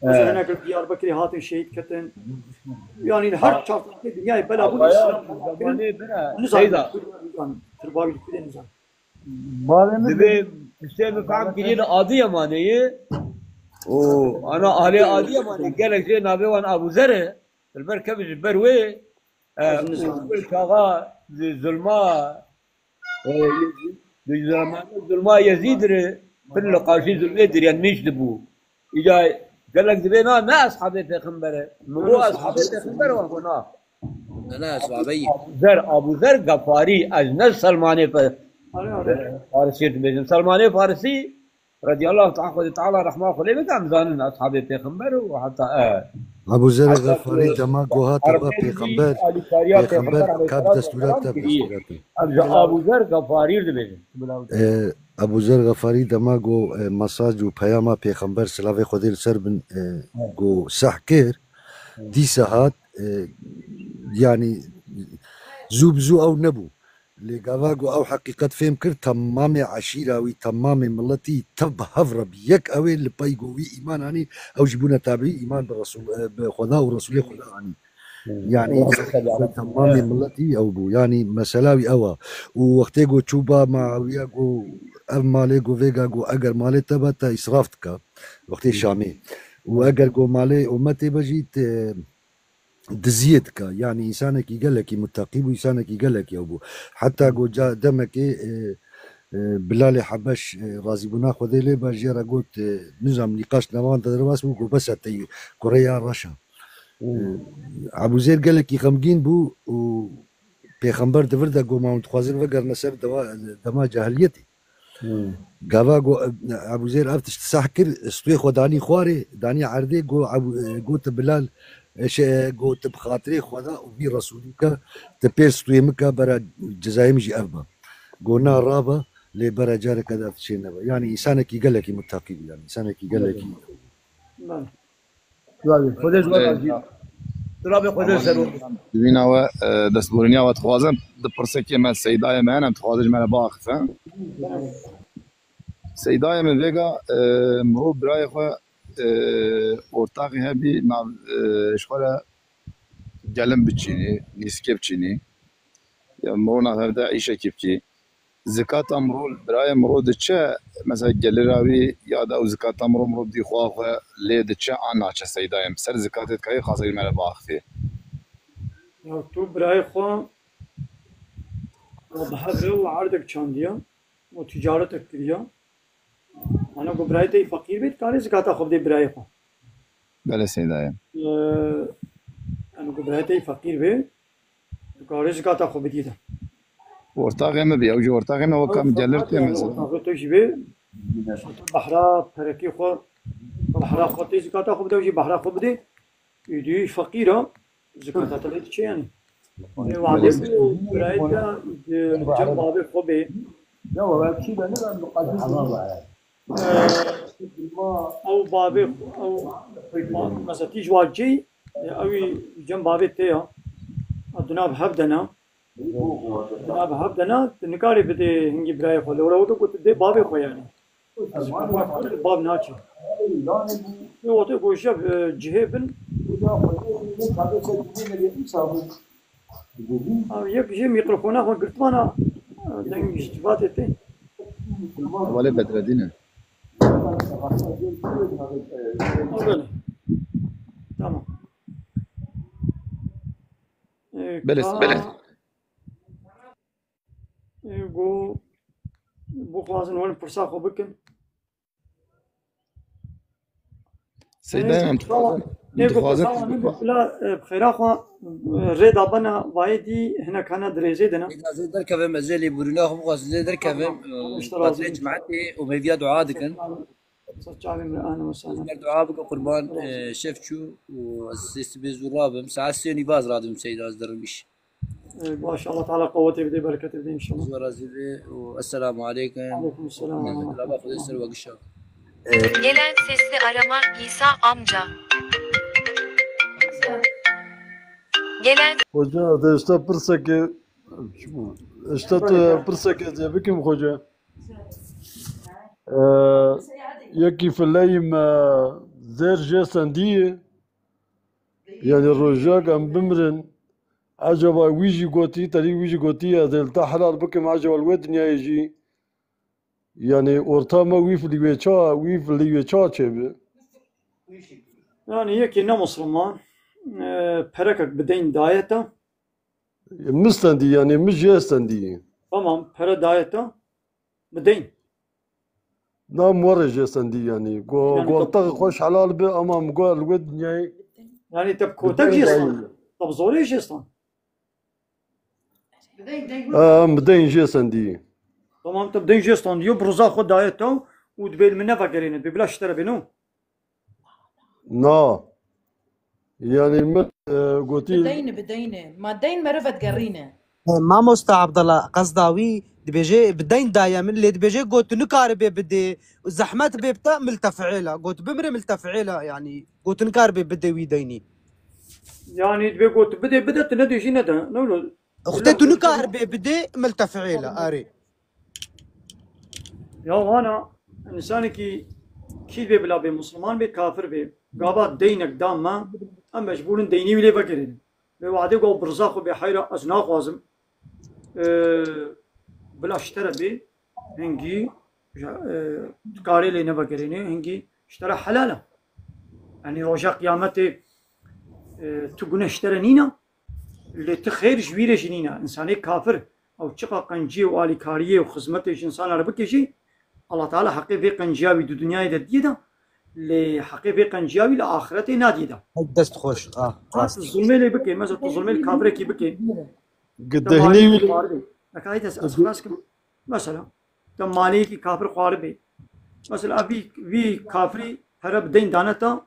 Mesela hinek li Diyarbekirê hatin şehîd ketin. Yani li her çar tarafê dinyayê bela bûn, Avaya, Îslam zemanê bira, Nizam, Seyda. Kurd nizam, Tirbawi li Kurdê nizam. Bavê min Dibê piştê min fehm kirî li Adiyamanê ye. Û ana ahlê Adiyamanê gelek jê navê wan Abu Zer e. Li ber kevin ji ber wê, e, Ez nizam. Û çaxa di zulma, e, di zulma, zulma Yezîd re pir li qarşî zulmê diryanmîş dibû. Îca gelek dibê na ne eshabê pêxember e. Min got eshabê pêxember e, wan got na. Ne, ne, eshabê yî. Abu Zer, Abu Zer Gafarî, ez ne Selmanê Fe-, Are, are. Farisî dibêjim. Selmanê Farisî, radiyallahu teala, Xwedê teala rehma xwe lê bike, em zanin eshabê pêxember û heta, e, Ebu Zer heta Xefarî ku dema ku hatiye Erebê dibî pêxember, alîkariya pêxember pêxember ka bi aleyhissalatu destûra vesselam te, bi kiriye. Destûra te. Em ji Abu Zer Xefarî re dibêjin. E, Ebu Zer Xefarî dema ku, e, mesaj û peyama pêxember, silavê Xwedê li ser bin, e, Evet. Ku seh kir, Evet. Dîsa hat, e, yani zû bi zû ew nebû. Lê gava ku ew heqîqet fêm kir, temamê eşîra wî, temamê miletî tev bi hev re bi yek ew ê li pey ku wî îman anî, ew jî bûne tabiî îman bi Resul, e, bi Xweda û Resulê Xweda anî. Hmm. Yani, Allahümme salli ala temamê Muhammed. Miletî ew bû. Yani, mesela wî ew a. Û wextê ku çû ba Muawiye ku ev malê ku vêga ku eger malê te be te îsraf dike. Wextê Hmm. Şamê. Û eger ku malê ummetê be jî te diziyê dike. Yani, insanekî gelekî muteqî bû, insanekî gelekî ew bû. Heta ku ca demekê, e, e, Bilalê Hebeş, e, razîbûna Xwedê lê be, jê re got, e, nizam nîqaş nevan de derbas bû, ku bes e tey kurê ya reş e. Hmm. Ebu Zêr gelekî xemgîn bû û pêxember di vir de got, ma hûn dixwazin vegerine ser dewa-, dema cahiliyetê. Hmm. Gava got, Ebu Zêr ev tişt seh kir, stûyê xwe danî xwarê, danî erdê, got, Ebu, got Bilal, e, şey, got, bi xatirê Xweda û vî Resûlî ke, tu pêr stûyê min ke, bera cezayê min jî ev be. Got, na rabe, lê bera careke de ev tiştê nebe. Yani, insanekî gelekî muteqî bû, yani, insanekî gelekî. Belê. Belê. Xwedê ji we razî. Turabê Xwedê ser û. Divîna we, e, destborîniya we dixwazim. Di pirsekê me Seydayê me hene, em dixwazin ji me re biaxife. Seydayê min vêga, e, mirov birayê xwe, e, ortaxê hebî nav, e, ji xwe re gelim biçînî, nîskê biçînî. Ya mirov nav hevde îşekî bikî. Zikata mirov, birayê mirov diçe, mesela gelira wî ya da ew zikata mirov, mirov dî xwe xwe lê diçe an naçe Seydayê min. Ser zikatê dikayê xaza ji me re biaxifê. Ya tu birayê xwe we bi hev re û erdek çandiya û ticaretek kiriya. Ana ku birayê te yî feqîr bê, dikarê zikata xwe bidê birayê xwe. Belê Seydayê. Ee, yani ku birayê te yî feqîr bê, dikarê zikata xwe bidî de. Ortaxê min bî, ew jî ortaxê min weka min gelir tê yani mesela. Ortaxê te jî bê, behra perekê xwe, behra xwe tê zikata xwe bide, ew jî behra xwe bidê. Êdî feqîr e, zikata te lê diçe yani. Ê, wadê ku birayê te di cem bavê xwe bê. Ew bavê, ew, mesela tî ji wacê, ewî cem bavê te ya. Duna bi hev de ne. Duna bi hev de ne, tu nikarî bidê hingî birayê xwe. Lewra wexto ku tu dê bavê xwe yani. Bav naçe. Wextê ku ji, e, cihê bin. Ha, yek jê mîkrofona xwe girtibana, e, deng ji civatê tê. Hevalê Bedredîn e. Ha, belê. Tamam. E, belê, ka-, belê. E, go, bixwazin werin pirsa xwe bikin. Seyda, em dixwazin, em dixwazin, bi xêra xwe, e, rê dabana vayê dî hinek hene dirêjê de ne. Êda zê derkevim, ez ê lêbûrîna xwe bixwazim, zê derkevim, e, xatirê cimetê û hêviya dua dikin. Ser çavê min, ahlan we sahlan. Ber dua bike qurban, e, şev çû û ez sê sibê zû rabim. Saet sê nîva ez radibim Seyda, ez dirim îş. Ee, baş, Allah Teala qewetê bide, bereketê bide inşallah. Zor razî be û esselamu aleykum. Aleyküm selam. Lava Xwedê ser we gişa. Gelen sesli arama, İsa amca. Gelen Hoca, de işte pirseke, işte tu pirseke diye bikim hoca. Ee, yekî fileyim, e, zêr jê sendiyê. Yani rojak em bimrin, acaba wî jî gotî, terî wî jî gotî, ez ê li te helal bikim, acaba li wê dinyayê jî, yani orta me wî filî wê ça, wî filî wê ça çêbi? Yani yekî ne Musliman, e, perekek bi deyn daye te. Min stendî, yani min jê stendî. Tamam, pere daye te. Bi deyn. Na, min we re jê stendî yani. Go, yani go te xweş helal bi, ama min go li wê dinyayê. Yani te bi kotek jê stand. Te bi zorê jê stand. Em bi deyn jê stendî. Tamam, te bi deyn jê standî. Yo, bi riza xwe daye te û dibê li min nevegerêne. Dibê bila ji te re bê, no? Na. Yani min, e, gotî. Bi deyn, bi deyn. Ma deyn meriv vedigerîne. E, mamosta Abdullah, qesda wî dibêje, bi deyn daye min, lê dibêje, got tu nikaribê bidê, zehmet bê bi te, mil te fiêla. Got bimire, mil te fiêla, yani. Got tu nikaribê bidê wî deynî. Yani dibê got bidê, bide, tu nedê jî nede. Ne wilo? Xwedê tu nikaribê bidê, mil te fiêla, arê. Ya wana, insanekî kî bê bila bê, Musliman bê, kafir bê, gava deynek da me, em mecbûr in deynî wî lê vegerînin. Lê wadê ku ew bi riza xwe bê, heyra ez naxwazim, e, bila ji te re bê, hingî, e, dikarê lê nevegerînê, hingî ji te re helal e. Yanî roja qiyametê, e, tu gune ji te re nîne, lê tu xêr ji wî re jî nîne. Însanê kafir, ew çiqa qenciyê û alîkariyê û xizmetê ji însana re bike jî, Allah Teala heqê vê qenciya wî di dinyayê de diyê de, lê heqê vê qenciya wî li axretê nadiyê de. Dest xweş. Ah, ha, rast. Tu zulmê lê bike, mesela tu zulmê li kafirekî bike. Gidehnî wî. Mesela, te maleyekî kafir xwaribê. Mesela, vî, vî kafirî pere bi deyn dane te û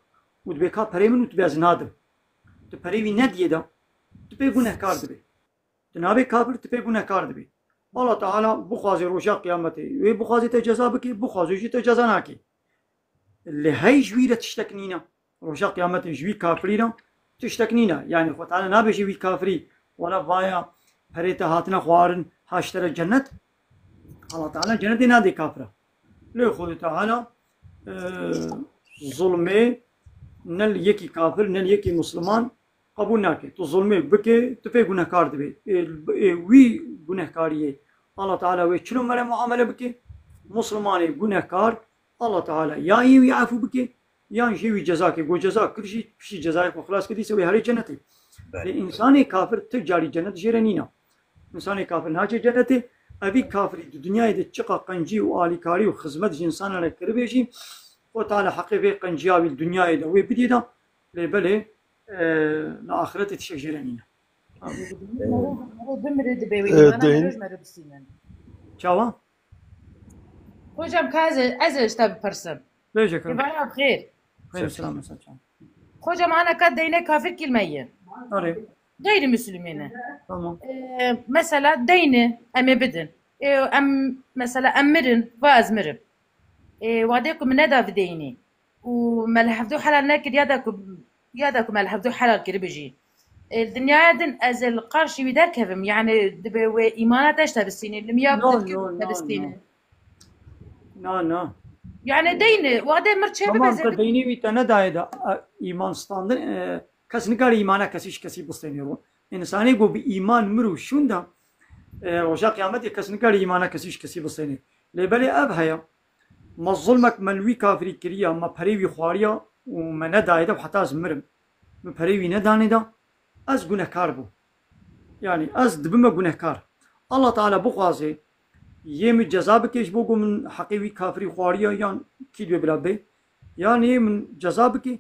dibê ka perê min û tu bê ez nadim. Tu perê wî nediyê de, tu pê gunehkar dibê. Tu nabê kafir, tu pê gunehkar dibî. Allah Teala bixwazê roja qiyametê, wê bixwazê te ceza bike, bixwazê jî te ceza nake. Lê hey ji wî re tiştek nîne. Roja qiyametê ji wî kafirî re tiştek nîne. Yani Xwe Teala nabêje wî kafirî, wela vaya perê te hatine xwarin, ha ji te re cennet. Allah Teala cennetê nadê kafira. Lê Xwedê Teala, e, zulmê ne li yekî kafir, ne li yekî musliman qebûl nake. Tu zulmê bike, tu pê gunehkar dibê. Ê, ê wî gunehkariyê Allah Teala wê çilo mere muamele bike? Muslimanê gunehkar Allah Teala ya yê wî efû bike, yan jê wî ceza ke. Go ceza kir jî, piştî cezayê xwe xilas kir, dîsa wê herê cennetê. Belê. Lê însanê kafir ti carî cennet jê re nîna. Însanê kafir naçe cennetê. Evî kafirî di dinyayê de çiqa qencî û alîkarî û xizmet ji însanan re kiribê jî, Xwe Teala heqê vê qenciya wî dinyayê de wê bidî de, lê belê, e, li axirete tiştek jê re nîne. Merê bimire dibe wê, e, îmana deyn- merê ji merê bisînin. Çawa? Hocam, ka ez, ez ê ji te bipirsim. Bêje kirim. Îmana bi xêr. Xêr û selam, mesela çawa? Hocam, ana ka deyne kafir kîlme ye. Arê. Gayrimüslimî ne. Tamam. E, mesela deyne em ê bidin. E, em, mesela em mirin, va ez mirim. E, wadê ku min neda videynî. Û me li hevdû helal nekir, ya da ku, ya da ku me li hevdû helal kiribî jî. E, li dinyaya din ez ê li qarşî wî derkevim, yani dibe wê îmana te ji te bistînî, li miya No, no, te no, bistînî. No. No, no. Yani deyni, wadê mir çê Tamam, bibe te zêde- deynê wî te nedayê de, e, îman standin, e, kes nikare îmana kesî ji kesî bistênê ro. Însanê ku bi îman mir û şûn de, e, roja qiyametê kes nikare îmana kesî ji kesî bistênê. Lê belê ev heye, me zulmek me li wî kafirî kiriya, me perê wî xwariya û me nedayê de heta ez mirim. Min perê wî nedanê de, ez gunehkar bûm. Yani ez dibime gunehkar. Allah Teala bixwaze, yê min ceza bike ji bo ku min heqê wî kafirî xwariya yan kî dibê bila bê, yan yê min ceza bike,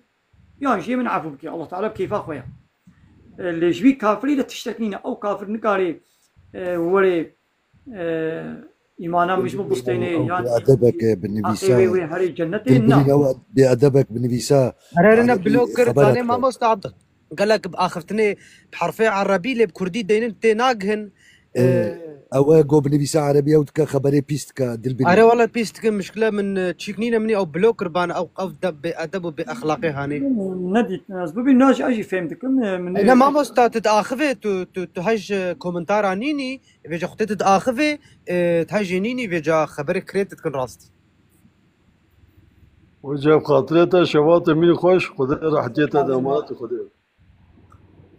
yan jê min efû bike. Allah Teala bi keyfa xwe ye. E, lê ji wî kafirî de tiştek nîne. Ew kafir nikare, e, were, e, îmana min ji min bistêne, Ew yan bêedebek bi heqê nivîsa, wê wê herê cennetê, na. Dilbirîn ew bêedebek bi nivîsa, Here rine yani, blok kir, xebera zanê dike. Mamosta Abd-, gelek bi axiftinê bi herfê erebî lê bi kurdî deynin tê nagihin. Ee, Ee, ew e go binivîse erebî ew dike xeberê pîs dike dilbirî. Are wele pîs dike, mişkile min, e, çîk nîne, min ê ew blok kir bana, ew, ew de bêedeb û bêexlaqê hanê. Nedît, ez bibî na jî, ez jî fêm dikim, e, min E, ê ne mamosta, tu diaxivê, tu, tu, tu hej, e, komentara nînî, vêca xwe tê tu diaxivê, e, tu hejê nînî, vêca xeberê kirê tu dikin rast. Hoca, bi xatirê te şeva te mîn xweş, Xwedê rehetiyê te de emanet Xwedê.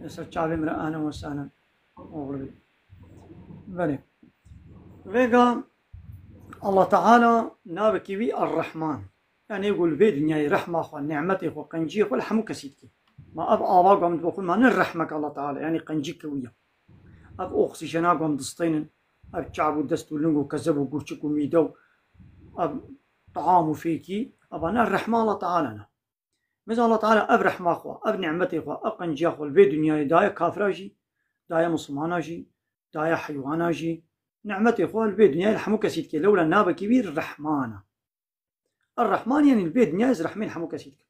Ser çavê min re, ahlen we sahlen. Oxir bê. Belê. Vêga Allah Teala navekî wî Er-Rehman. Yani ê ku li vê dinyayê rehma xwe, nîmetê xwe, qenciyê xwe li hemû kesî dike. Ma ev ava ku em dibexwin, ma ne rehmek Allah Teala, yani qencî ke wî ye. Ev oksîjena ku em distênin, ev çav û dest û ling û kezeb û gurçik û mîde û ev taam û fêkî, eva ne rehma Allah Teala ne. Mesela Allah Teala ev rehma xwe, ev nîmetê xwe, ev qenciya xwe li vê dinyayê daye kafira jî, daye misilmana jî, daye heywana jî. Nîmetê xwe li vê dinyayê li hemû kesî dike. Lewla navekî wî Rehman e. Er-Rehman, yani li vê dinyayê ez rehmê li hemû kesî dikim.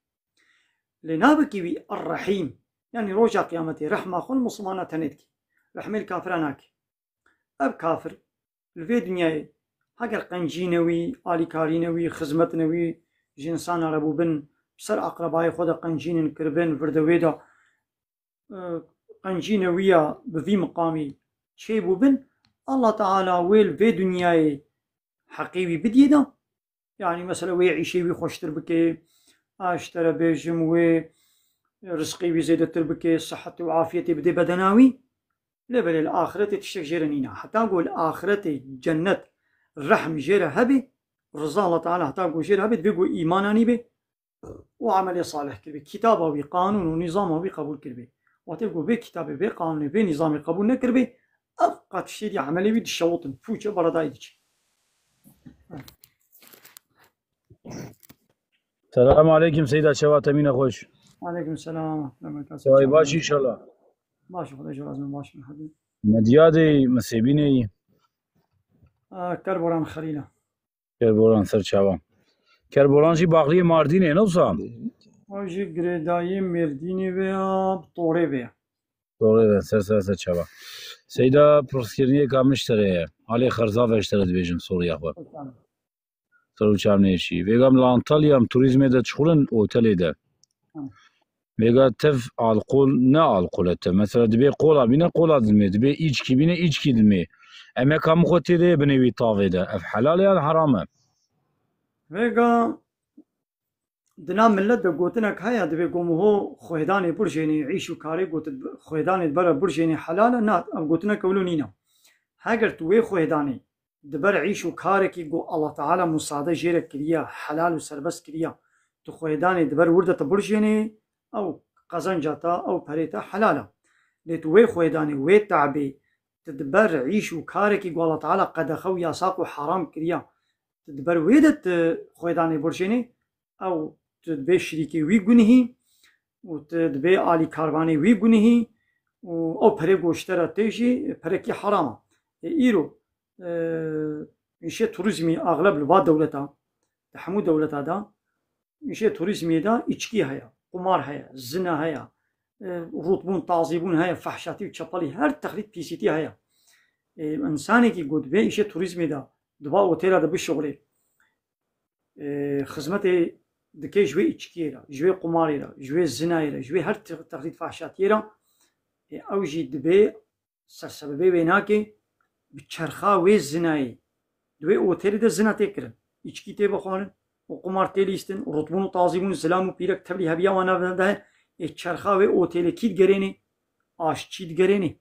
Lê navekî wî Er-Rehîm, yani roja qiyametê rehma xwe li misilmana tenê dike. Rehmê li kafira nake. Ev kafir li vê dinyayê heger qencîne wî, alîkarîne wî, xizmetine wî ji însana re bûbin, bi ser aqrebayê xwe de qencînin kiribin, vir de wê de, e, qencîne wî ya bi vî miqamî çêbûbin, Allah Teala wê li vê dinyayê heqê wî bidiyê de, yani mesela wê îşê wî xweştir bike, a ji te re bêjim, wê rizqê wî zêdetir bike, sihet û afiyetê bidê bedena wî. Lê belê li axiretê tiştek jê re nîne. Heta ku li axiretê cennet, rehm jê re hebe, riza Allah Teala heta ku jê re hebe, divê ku îman anîbe û emelê salih kiribe. Kitaba wî, qanûn û nîzama wî qebûl kiribe. Wextê ku vê kitabê, vê qanûnê, vê nîzamê qebûl nekiribe, ev qat tiştê dî emelê wî dişewitin, pûçe beredayê diçe. Selam aleykum Seyda, çawa te mîne xweş. Aleykum selam. Çawayî baş inşallah. Baş, Xwedê ji razî, baş bin hadi. Medyadê mesêbîneyî. Aa, Kerboran Xelîla. Kerboran ser çawa. Kerboran jî baxliyê Mardînê, ne wisa? O jî girêdayî Mêrdînê ve ya, bi torê ve ya. Torê ve, ser ser ser çawa. Seyda, pirskiriniyeka min ji te re ye. Alê Xerza ve ji te re dibêjim, sorriya xwe. Ser û çavnêşî. Vêga em li Antalya, em turîzmê de dişixulin, otelê de. Hı. Vêga tev alkol ne alkol e te. Mesela dibê qola bîne qola dilmê, dibê îçkî bîne îçkî dilmê. Emeka min xwe tê de ye binê wî tavê de. Ev helal e yan heram e? Vêga di nav millet de gotinek heye, dibê ku miho xwêdanê burjênê, îş û karê gotin xwêdanê di ber burjênê helal e. Na, ev gotinek wilo nîne. Heger tu wê xwêdanê di ber îş û karekî ku Allah Teala musade jê re kiriye, helal û serbest kiriye, tu xwêdanê di ber wir de tu burjênê, ew qezenca te, ew perê te helal e. Lê tu wê xwêdanê, wê te'bê, tu di ber îş û karekî ku Allah Teala qedexe û yasaq û heram kiriye, tu di ber wê de tu xwêdanê burjênê, ew tu dibê şirîkê wî gunihî û tu dibê alîkarvanê wî gunihî û ew perê goşte re tê jî perekî heram e. Ê îro, e, îşê turîzmî axleb li va dewleta, di hemû dewleta de, îşê turîzmê de îçkî heye, qumar heye, zina heye, e, rûtbûn, tazîbûn heye, fehşatî û çepelî, her texlît pîsîtî heye. E, însanekî ku dibê îşê turîzmê de, di va otêla de bişuxulê, e, xizmetê dike ji wê îçkiyê re, ji wê qumarê re, ji wê zinayê re, ji wê her te-, texlît fahşatiyê re, e, ew jî dibê sersebebê wê nake, bi çerxa wê zinayê. Di wê otelê de zina tê kirin, îçkî tê vexwarin û qumar tê lîstin, rutbûn û tazîbûn, zilam û pîrek tevlî heviya wan nav de heye, ê çerxa wê otelê kî digerênê? Aşçî digerênê.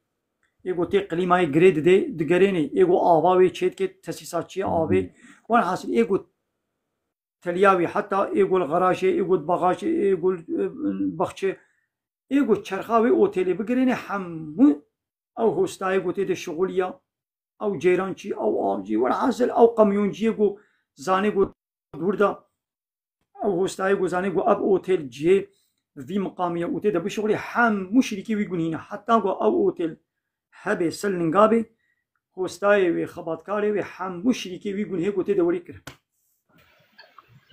Ê ku tê klîmayê girê didê, digerênê. Ê ku ava wê çêdike, tesîsatçiyê avê. Welhasil ê ku teliya wî, heta ê ku li garajê, ê ku li bagaje, ê ku li, e, baxçe, ê ku çerxa wê otelê bigirênê, hemû ew hostayê ku tê de şixuliya, ew ceyrankî, ew avcî, welhasil ew kamyonciyê ku zanê ku dûr de, ew hostayê ku zanê ku ev otel cihê vî miqamî ye û tê de bişuxulê, hemû şirîkê wî gunî ne. Heta ku ew otel hebe, sel ninga be, hostayê wê, xebatkarê wê, hemû şirîkê wî gunihê ku tê de werî kirin.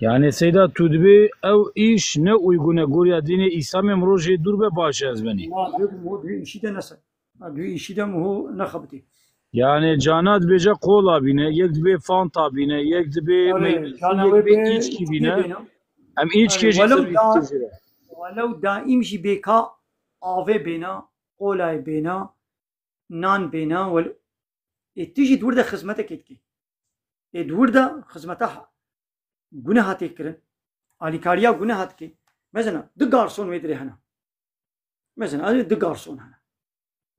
Yani Seyda, tu dibê ew îş ne uygun e, goriya dînê Îslamê, min rojê dûr be baş e ez benî. Na, dibê ku min dibê îşî de nese. Ha, dû îşî de miho nexebitî. Yani cana dibêje kola bîne, yek dibê fanta bîne, yek dibê Erê, meyve, cana yek wê dibê bê îçkî bîne. Bêne. Em îçkê Erê, jî welew da, zirvî jî re. Welew daîm jî bêka avê bêna, kolayê bêna, nan bêna, wel, ê tu jî di wir de xizmetekê dikî. Ê di wir de xizmeta ha-, guneha tê kirin. Alîkariya guneha dikê. Mesela, du garson wê dirê hene. Mesela, ez ê du garson hene.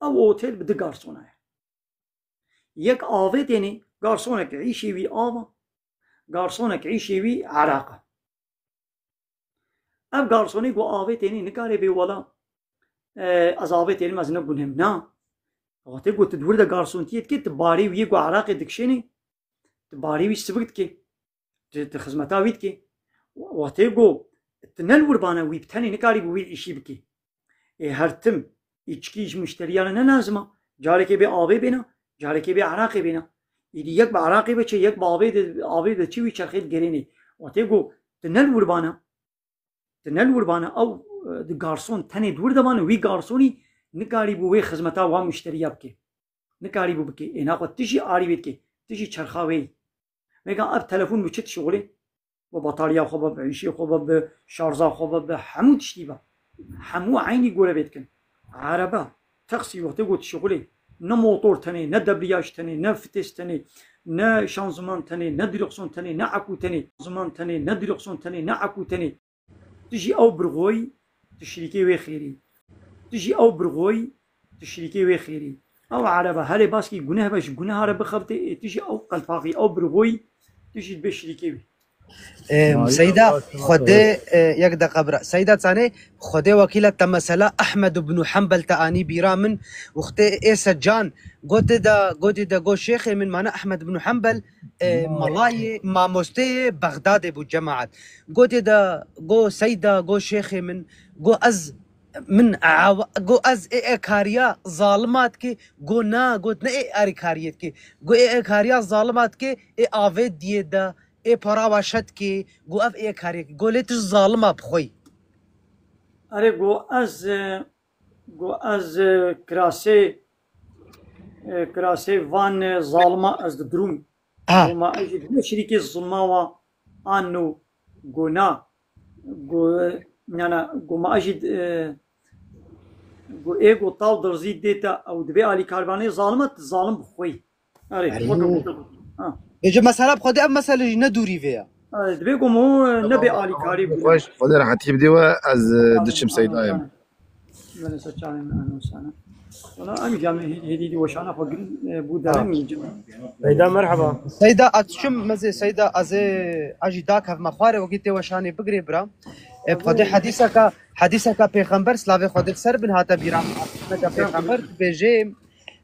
Ew otel bi du garsona ye. Yek avê tênê, garsonek îşê wî av e, garsonek îşê wî eraq e. Ev garsonê ku avê tênê nikare bê wela, e, ez avê tênim, ez ne gunem. Na. Wextê ku tu di wir de garsontiyê dikê, tu barê wî yê ku eraqê dikişênê, tu barê wî sivik dikê. Tu, tu xizmeta wî dikê. Wextê ku tu ne li wir bane, wî bi tenê nikarî bi wî îşî bikî. Ê her tim îçkî ji muşteriya re ne lazim e. Carekê bê avê bêne, carekê bê eraqê bêne. Îdî yek bi eraqê ve çi, yek bi avê de, avê de çi wî çerxê digerênê. Wextê ku tu ne li wir bane, tu ne li wir bane, ew, e, di garson tenê di wir de bane, wî garsonî nikarî bû wê xizmeta wa muşteriya bike. Nikarî bû bike. Ê naxwe tu jî arî wê dike. Tu jî çerxa wê yî. Vêga ev telefon bi çi dişixulê? Bi batariya xwe be, bi îşê xwe be, bi şarja xwe be, bi hemû tiştî be. Hemû eynî gore vê dikin. Erebe, taksî wextê ku dişixulê, ne motor tenê, ne debriyaj tenê, ne fites tenê, ne şanzıman tenê, ne direksiyon tenê, ne ekû tenê. Şanzıman tenê, ne direksiyon tenê, ne ekû tenê. Tu jî ew birxoyî, tu şirîkê wê xêrî. Tu jî ew birxoyî, tu şirîkê wê xêrî. Ew erebe herê baskî guneh be, ji guneha re bixebitê, ê tu jî ew qelpaxî, ew birxoyî, tu jî dibe şirîkê wî. Em, Seyda, Xwedê, e, yek deqa bira. Seyda Çanê, Xwedê wekîla te mesela Ehmed ibn Hanbel te anî bîra min, wextê ê secan, gotê de, gotê de, got şêxê min, mane Ehmed ibn Hanbel, e, melayê, mamosteyê Bexdadê bû cemaet. Gotê de, got Seyda, got şêxê min, got ez, min awa-, got ez ê, ê kariya zalima dikê, got na, got ne ê erîkariyê dikê. Got ê, ê kariya zalima dikê, ê avê diyê de, ê para wa şe dikê, got ev ê kariyê dikê. Got lê tu ji zalima bi xwe yî. Erê, got ez, e, got ez, e, kirasê, e, kirasê van, e, zalima ez didirûm. Ha. Got ma ez jî dibim şirîkê zilma wa, anno, got na. Got, e, Yana, go ma jî, e, go ê go taw dirzî dê te, ew dibê alîkarvanê zalim e, zalim bi xwe yî. Erê, Erê. Weke gote. Ha. Bêje mesela bi Xwedê ev mesele jî ne dûrî vê ya. Erê, dibê go mu, e, nebê alîkarî bû. Xweş, Xwedê rehetî bidê we, ez, e, diçim Seydayê min. Belê, ser çavên min, ehlen we sehlen. Wala em jî em hê-, hêdî dî weşana xwe girin, e, bû derin. Seyda, merhaba. Seyda, ez çim mezê Seyda, ez ê, ez jî dakevme xwarê wekî tê weşanê bigirê bira. E, Xwedê hedîseka, hedîseka pêxember, slavê Xwedê ser bin, hate bîra min. Hedîseka pêxember dibêje,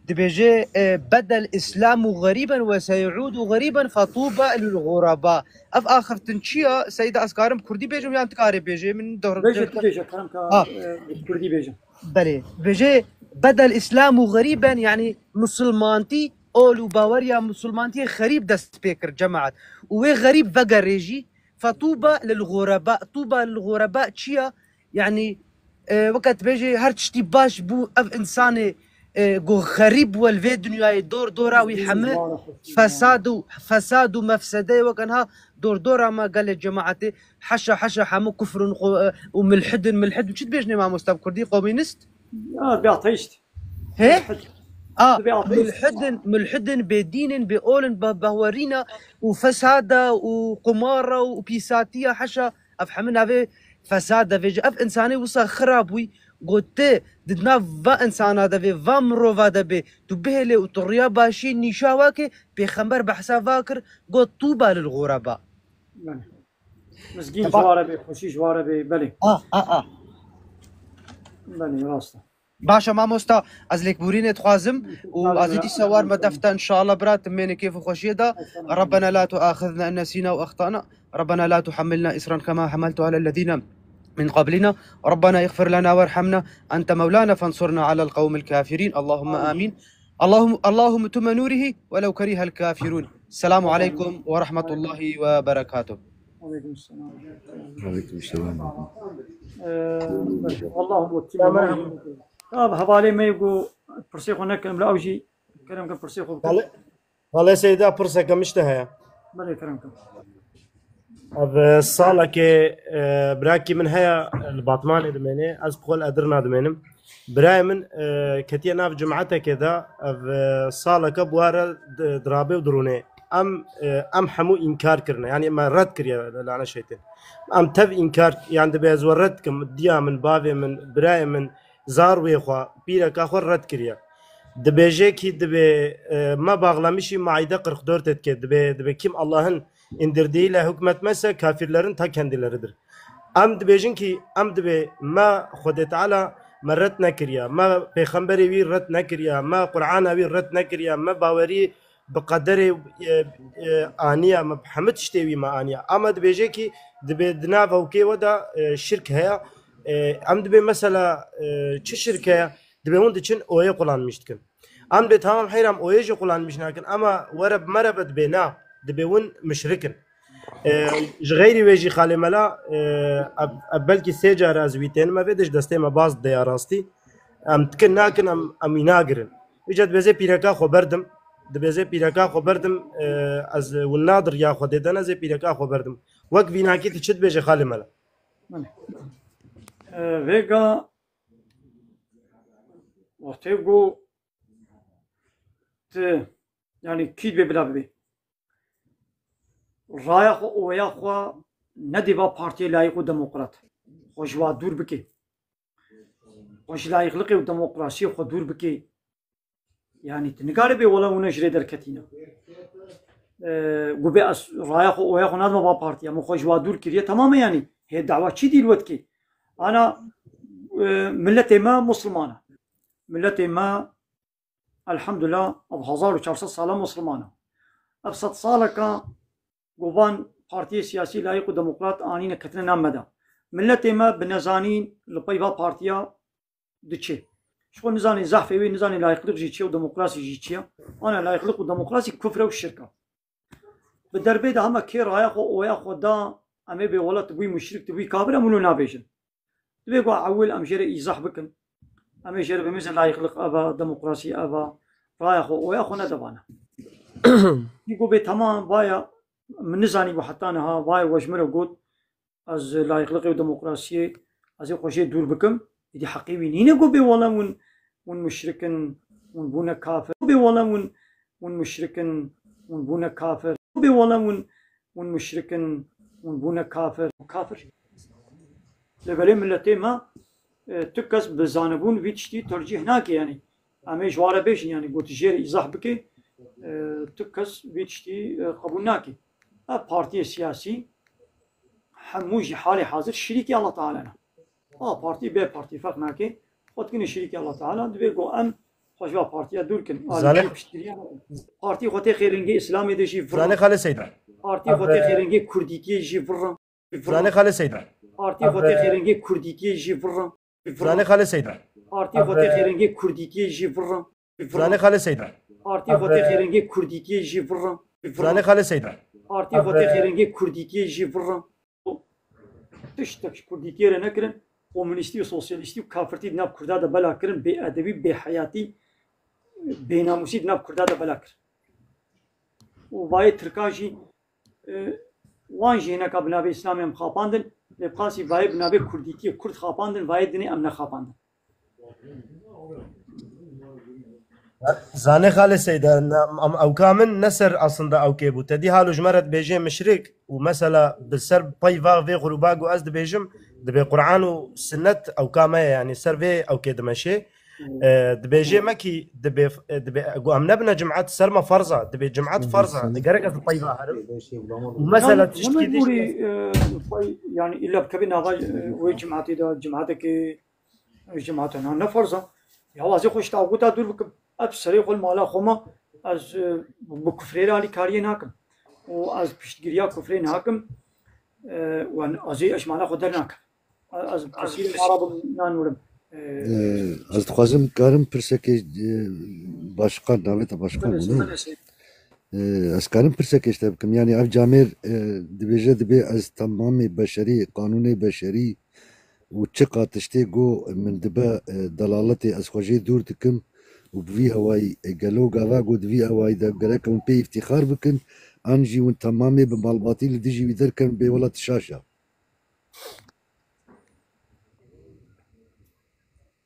dibêje, e, "Bedel Îslamu xerîben ve seyudu xerîben fetûba lil xureba." Ev axiftin çi ya? Seyda, ez karim kurdî bêjim yan tu karê bêjê? Min doh- Bêje, tu bêje, kerem ka, Ha. e, kurdî bêje. Belê. Bêje, "Bedel Îslamu xerîben", yanî misilmantî, ol û baweriya misilmantiyê xerîb dest pê kir, cemaet. Û wê xerîb vegerê jî, "Fetûba lil xureba." Tûba lil xureba çi ya? Yanî, e, weke tu bêjê her tiştî baş bû, ev însanê, e, ku xerîb bû li vê dinyayê, dor dora wî heme fesad û, fesad û mefsedeyê weke niha dor dora me gelê cemaetê, heşa heşa hemû kufr û xo-, e, û milhidin, milhid û çi dibêjinê mamosta bi kurdî, komînist? Ya, bi ateist. He? Milhid. A, Bi ateist. Milhidin, milhidin, bêdînin, bê olin, be-, behwerîna û fesada û qumara û pîsatiya heşa. Ev hemû navê fesad de vêje. Ev însanê wisa xira bûyî, got, tu di nav va însana de vê, va mirova de bê, tu bihêlê û tu riya başî nîşa wake, pêxember behsa va kir, got, "Tûba lil xureba." Belê. Mizgîn ji Tamam. ware bê, xweşî ji ware bê, belê. A, a, a. Belê, rast e. Baş e mamosta, ez lêkbûrînê dixwazim û ez ê dîsa warme def te, inşallah, bira, timênê kêf û xweşiyê de. ربنا لا تؤاخذنا إن نسينا أو أخطأنا. ربنا لا تحملنا إصرا كما حملته على الذين من قبلنا. ربنا اغفر لنا وارحمنا أنت مولانا فانصرنا على القوم الكافرين. اللهم آمين. اللهم، اللهم تم نوره ولو كره الكافرون. السلام عليكم ورحمة الله وبركاته. Aleyküm selam. Aleyküm selam. Ee, Allah'ım o Ya, merhaba. Abi, hevalê me ku pirsê xwe nekirim, la ew jî kerem ke pirsê xwe bikin. Belê, belê Seyda, pirseke min ji te heye. Belê, kerem ke. Ev, e, salekê, e, birakî min heye, li Batmanê dimêne, ez bi xwe li Edirna dimênim. Birayê min, e, ketiye nav cemaetekê de, ev, e, saleke bi ware di-, dirabê û dirûnê. Em, e, em hemû înkar kirine. Yanî me red kiriye, lane şeytên. Em tev înkar, yan dibê ez we red kim, diya min, bavê min, birayê min, zarwê xwe, pîreka xwe red kiriye. Dibêje kî dibê, e, me bağlamışî maide kırk dört etke. Dibê, dibê kim Allah'ın indirdiğiyle hükmetmezse kafirlerin ta kendileridir. Em dibêjin kî, em dibê me Xwedê Teala me red nekiriye, me pêxemberê wî red nekiriye, me Qur'ana wî red nekiriye, me bawerî bi qederê, e, e, aniye, me bi hemû tiştê wî me aniye. Ama dibêje kî dibê di nav ewkê we de, e, şirk heye. E, em dibê mesela, e, çi şirk heye? Dibê hûn diçin oyê qulanmiş dikin. Em dibê tamam heyram oyê jî qulanmiş nakin ama were bi me re be dibê na. Dibê hûn muşrik in. E, ji xeyrî wê jî Xalê Mela, e, ev, ev belkî sê car ez wî tênim, ev ê de ji destê me baz dide ya rastî. Em dikin nakin, em, em wî nagirin. Îca dibêzê pîreka xwe berdim. Dibêzê pîreka xwe berdim, e, ez wina dir ya xwe dê dene, ez ê pîreka xwe berdim. Wek vînakî tu çi dibêjê Xalê Mela? E, vêga wextê ku tu, yanî kî dibê bila bibê. Raya xwe, oya xwe nedê va partiyê layîq û demokrat. Xwe ji wa dûr bike. Xwe ji layîqliqê û demokrasiyê xwe dûr bike. Yanî tu nikaribê wela hûne ji rê derketîne. Ee, gubê ez raya xwe, oya xwe nadime va partiya. Min xwe ji wa dûr kiriye, tamam e yanî. Hê dawa çi dîl we dikê? Ana, e, milletê me Musliman e. Milletê me Elhamdulillah, ev hezar û çar sed sala Musliman e. Ev sed saleka ku van partiyê siyasî layîq û demokrat anîne ketine nav me de. Milletê me bi nezanîn li pey va partiya diçe. Ji xwe nizanî zehfê wê, nizanî layîqlik jî çi ye û demokrasî jî çi ye. Ana layîqlik û demokrasî kufr e û şirk e. Bi derbê de hema kê raya xwe, oya xwe da, em ê bê wela tu bûyî muşrik, tu bûyî kafir, em wilo nabêjin. Divê ku ewil em jê re îzah bikin. Em ê jê re bimêzin layîqlik ev e, demokrasî ev e, raya xwe, oya xwe ne devane. Kî ku bê tamam vaya, min nizanî ku heta niha vaya we ji min re got, ez layîqliqê û demokrasiyê Ez ê xwe jê dûr bikim. Êdî heqê wî nîne ku bê wele hûn, hûn muşrik in, hûn bûne kafir. Bê wele hûn, hûn muşrik in, hûn bûne kafir. Bê wele hûn, hûn muşrik in, hûn bûne kafir. Kafir. Lê belê miletê me, e, tu kes bi zanebûn vî tiştî tercîh nake, yanî. Em ê ji ware bêjin, yanî, got jê re îzah bike, e, tu kes vî tiştî, e, qebûl nake. Ev partiyê siyasî hemû jî halê hazir şirîkê Allah Teala ne. A partî, bê partî ferq nake. Xwe dikine şirîkê Allah Teala, divê ku em xwe ji va partiya dûr kin. Zane- Alî piştgiriya nakin. Partî xwe tê xêrengê Îslamê de jî vir. Zane Xalê Seyda. Partî xwe tê xêrengê Kurdîtiyê jî vir. Zane Xalê Seyda. Partî xwe tê xêrengê Kurdîtiyê jî vir. Zane Xalê Seyda. Partî xwe tê xêrengê Kurdîtiyê jî vir. Zane Xalê Seyda. Partî xwe tê xêrengê Kurdîtiyê jî vir. Zane Xalê Seyda. Partî xwe tê xêrengê Kurdîtiyê jî vir. Tiştek ji Kurdîtiyê re nekirin, komunîstî û sosyalîstî û kafirtî di nav Kurda de bela kirin, bêedebî, bêheyatî, bênamûsî di nav Kurda de bela kirin. Û vayê Tirkan jî, e, wan jî hineka bi navê Îslamê em xapandin, lê bi qasî vayê bi navê Kurdîtiyê Kurd xapandin, vayê dinê em nexapandin. Zanê Xalê Seyda, em, em, ewka min ne ser aslında ewkê bû. Te dî halo ji me re dibêjê mişrik û mesela bi ser pey va vê grûba ku ez dibêjim, dibê Qur'an û sinnet ewka me ye, yanî ser vê ewkê dimeşê. E, dibêjê me kî dibê, e, dibê, ku em nebine cimat ser me farz a, dibê cimat farz a, gerek ez li pey va herim. Û mesela tiştkî dî. Yanî, e, pey, yanî îlla bikevî nava, e, wê cimatê de, cimatekê Ev cemaate na ne farz e. Ya ez ê xwe ji tagûta dûr bikim. Ev serê xwe li mala xwe me, ez, e, bi kufrê re alîkariyê nakim. Û ez piştgiriya kufrê nakim. E, û ez ê ji mala xwe dernakim. Ez kesî li mala bim nanûrim. E, Ee, ez dixwazim karim pirsekê, e, başkan, navê te başkan bû, ne? Ee, ez karim pirsekê ji te bikim. Yanî ev camêr, e, dibêje dibê ez temamê beşerî, qanûnê beşerî, û çiqa tiştê ku min dibe, e, delaletê, ez xwe jê dûr dikim û bi vî awayî, e, gelo gava ku di vî awayî de gerek hûn pê îftîxar bikin, an jî hûn temamê bi malbatî li dijî wî derkevin, bê wela tu şaş e.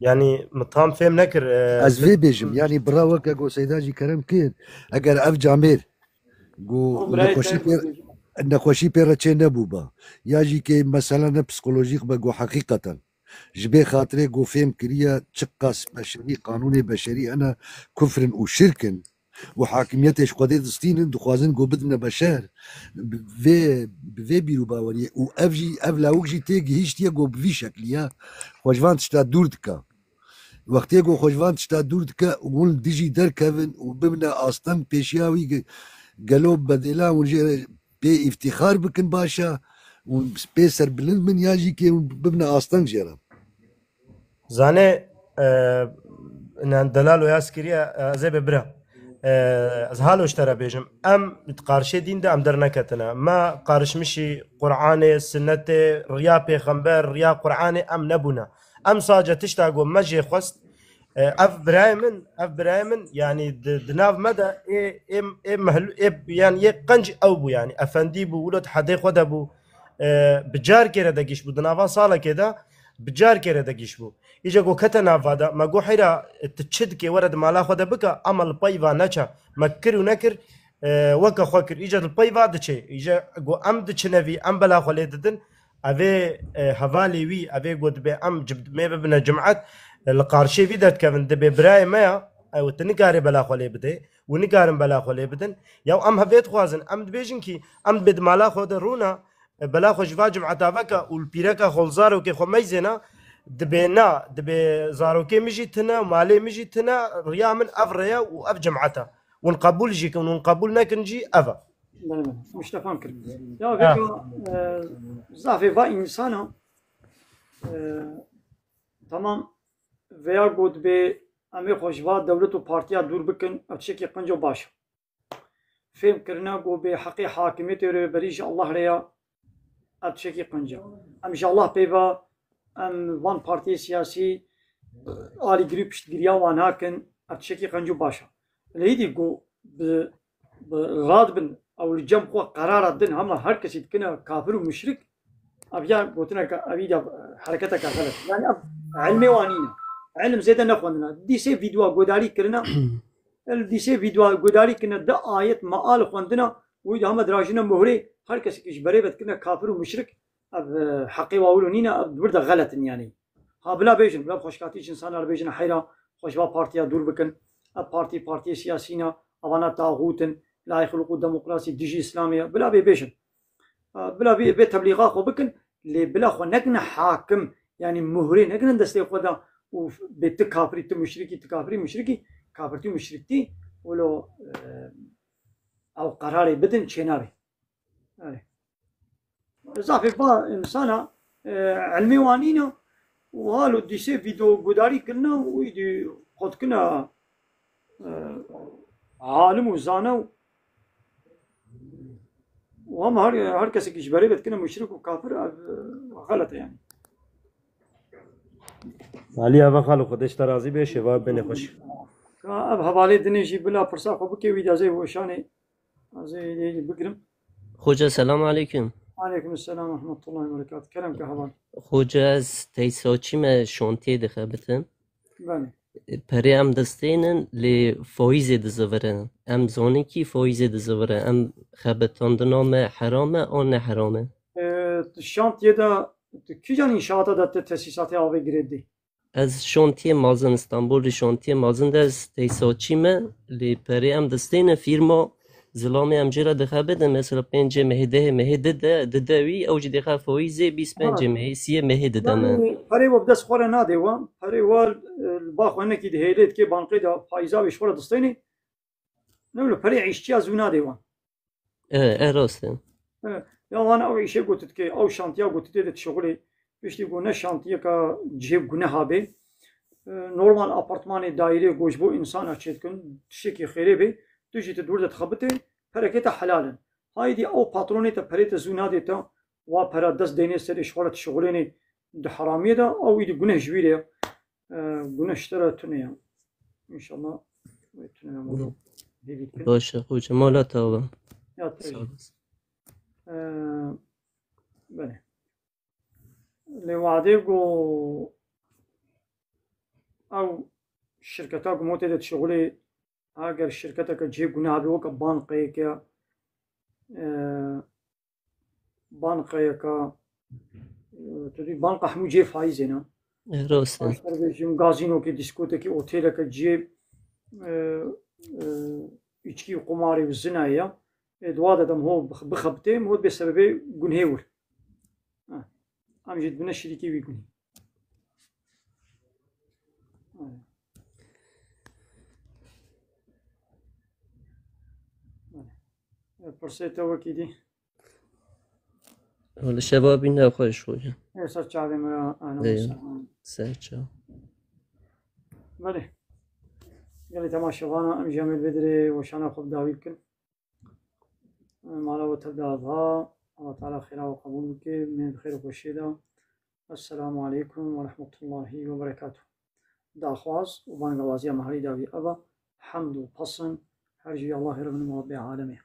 Yanî min tam fêm nekir, e, Ez vê bêjim, yanî bira weke ku Seyda jî kerem kir, eger ev camêr ku Birayê nexweşî te pê, nexweşî pê re çê nebûba, ya jî kê mesela ne psikolojîk be ku heqîqeten ji bê xatirê ku fêm kiriye çiqas beşerî, qanûnê beşerî hene, kufr in û şirk in û hakimiyetê ji Xwedê distînin, dixwazin ku bidine beşer. Bi vê, bi vê bîr û baweriyê û ev jî, ev lawik jî tê gihîştiye ku bi vî şeklî ye, xwe ji van tişta dûr dike. Wextê ku xwe ji van tişta dûr dike û hûn li dijî derkevin û bibine asteng pêşiya wî ge-, gelo bedêla hûn jê re pê îftîxar bikin baş e û pê serbilind bin ya jî kê hûn bibine asteng jê re. Zanê, e, nan delal û yaz kiriye, e, ez ê bê bira. E, ez halo ji te re bêjim. Em di qarşê dîn de em derneketine. Me qarişmişî Qur'anê, Sinnetê, riya Pêxember, riya Qur'anê em nebûne. Em sadece tişta ku me jê xwest, e, ev birayê min, ev birayê min, yanî di, di nav me de ê, ê, ê mehlû-, ê, yanî yê qenc ew bû, yanî efendî bû, wilo di hedê xwe de bû, e, bi carkê re de giş bû, di nava salekê de bi carkê re de giş bû. Îca ku kete nava de, me got heyra, e, tu çi dikê, were di mala xwe de bike, ama li pey va neçe. Me kir û nekir, e, weke xwe kir. Îca li pey va diçê. Îca ku em diçine vî, em bela xwe lê didin, Evê, e, hevalê wî, evê got dibê em cim-, mê bibine cimat, e, li qarşê vî derdikevin, dibê birayê me ya, ew tu nikarê bela xwe lê bidê, û nikarin bela xwe lê bidin. Ya em hevê dixwazin, em dibêjin kî, em dibê di mala xwe de rûna, e, bela xwe ji va cimata veke û li pîreka xwe, li zarokê xwe meyzêna, dibê na, dibê zarokê min jî tune, malê min jî tune, riya min ev rê ye û ev cimata. Hûn qebûl jî kin, hûn qebûl nekin jî ev e. Belê, belê. Mustefan kir. Ya Ha. vêka, e, zafê va însana, e, tamam, veya got bê em ê xwe ji va dewlet û partiya dûr bikin, ev tiştekî qenc û baş e. Fêm kirina got bê heqê hakimiyetê rêberî ji Allah re ya, ev tiştekî qenc e. Em ji Allah pê ve, em van partiyê siyasî alîgirî piştgiriya wan nakin, ev tiştekî qenc û baş e. Lê îdî ku bi, bi rad bin, ew li cem xwe qerara din, hema her kesî dikine kafir û muşrik, Ev ya gotineke, ev ya hereketeke xelet. Yani ev ilmê wan nîne. Ilim zêde nexwendina. Dîsê vîdyoa guhdarî kirine. El dîsê vîdyoa guhdarî kirine, di ayet meal xwendina. Wî de heme dirajine muhrê. Her kesekî ji berê ve dikirine kafir û muşrik. Ev, e, heqê wa wilo nîne. Ev wir de xelet in yani. Ha bila bêjin, bila xweşkatî ji insana re bêjin heyra xwe ji va partiya dûr bikin. Ev partî, partiyê siyasî ne. Evana taxût in. La yexluqu demokrasî, dijî Îslamê ye. Bila bê bêjin. Bila vê, vê teblîxa xwe bikin, lê bila xwe nekine hakim, yanî muhrê nekinin destê xwe de û bê ti kafirî, ti muşrikî, ti kafirî, muşrikî, kafirtî, muşriktî, wilo, e, ew qerarê bidin, çênabê. Erê. Zafê va insana, e, ilmê wan nîne û halo dîsê vîdeo gudarî kirine û îdî xwe dikine, e, alim û zane û Û hema her, her kesekî ji berê ve dikine muşrik û kafir, ev, e, xelet e yani. Alî eva xalo, Xwedê ji te razî be, şeva binê xweş. Ka ev hevalê dinê jî bila pirsa xwe bike, wî de ez ê weşanê, ez ê lê bigirim. Xoca, selam aleykum. Aleykum selam ve rahmetullahi ve berekatuh. Kerem ke heval. Xoca, ez teysa çî me şantiyê dixebitim. Belê. Perê em distênin, lê faîzê dizivirin. Em zanin kî faîzê dizivirin. Em xebitandina me heram e an ne heram e? E, tu şantiyê de, tu kîjan înşaata de tu tesîsatê avê girê didî? Ez şantiyê mezin, Stenbolê şantiyê mezin de ez tesîsatçî me, lê perê em distênin fîrma Zilamê em jê re dixebitin, mesela pêncê mehê, dehê mehê dide, dide wî, ew jî dixe faîzê bîst pêncê Ha. mehê, siyê mehê dide me. Yani perê we bi dest xwe re nadê we, perê we, e, li ba xwe hinekî dihêlê dikê bankê de faîza wê ji xwe re distênê. Ne wilo perê îşçiya zû nadê wan. E, e, rast e. E, ya wan ew îşê ku tu dikê, ew şantiya ku tu tê de dişixulê, piştî ku ne şantiyeka cihê guneha bê, e, normal apartmanê, daîrê ku ji bo însana çêdikin, tiştekî xêrê bê, tu jî tu dûr de dixebitê, perekê te helal in. Haydî ew patronê te perê te zû nadê te, wa pera dest deynê serê ji xwe re dişixulênê di heramiyê de, ew îdî guneh ji wî re ye. E, guneh ji te re tune ye. Înşallah wê tune be. Hêvî dikin. Baş e, xoce, mala te ava. Ya te Sağ jî. olasın. E, belê. Lê wadê ku ew şirketa ku motê de dişixulê, eger şirketeke cihê guneha bê, weke bankeyeke, e, bankeyeke, e, tu dî banka hemû cihê faîzê ne. E, rast e. Baştir bêjim, gazînokê, dîskotekê, otêleke cihê, e, e, îçkî û qumarê û zinayê ye. Ê, di wa de dem ho bix-, bixebitê, ho bê sebebê gunhê wir. Ha. Em jî dibine şirîkê wî gunhî. Ha. Belê. Ê, pirsê te wekî dî. Wele şeva bî nexweş bûye. Ê, ser çavê me ya, ana Ê, ser çav. Belê. Gelê temaşevana, em jî em ê vê dirê weşana xwe bi dawî bikin. Mala we tev de ava. Allah Teala xêra we qebûl bike. Mîn bi xêr û xweşiyê de. Esselamu aleykum ve rahmetullahi ve berekatuh. Daxwaz û bangewaziya me herî dawî ev e. Hemd û pesin her jî Allahê Reb û Murebbê alemê.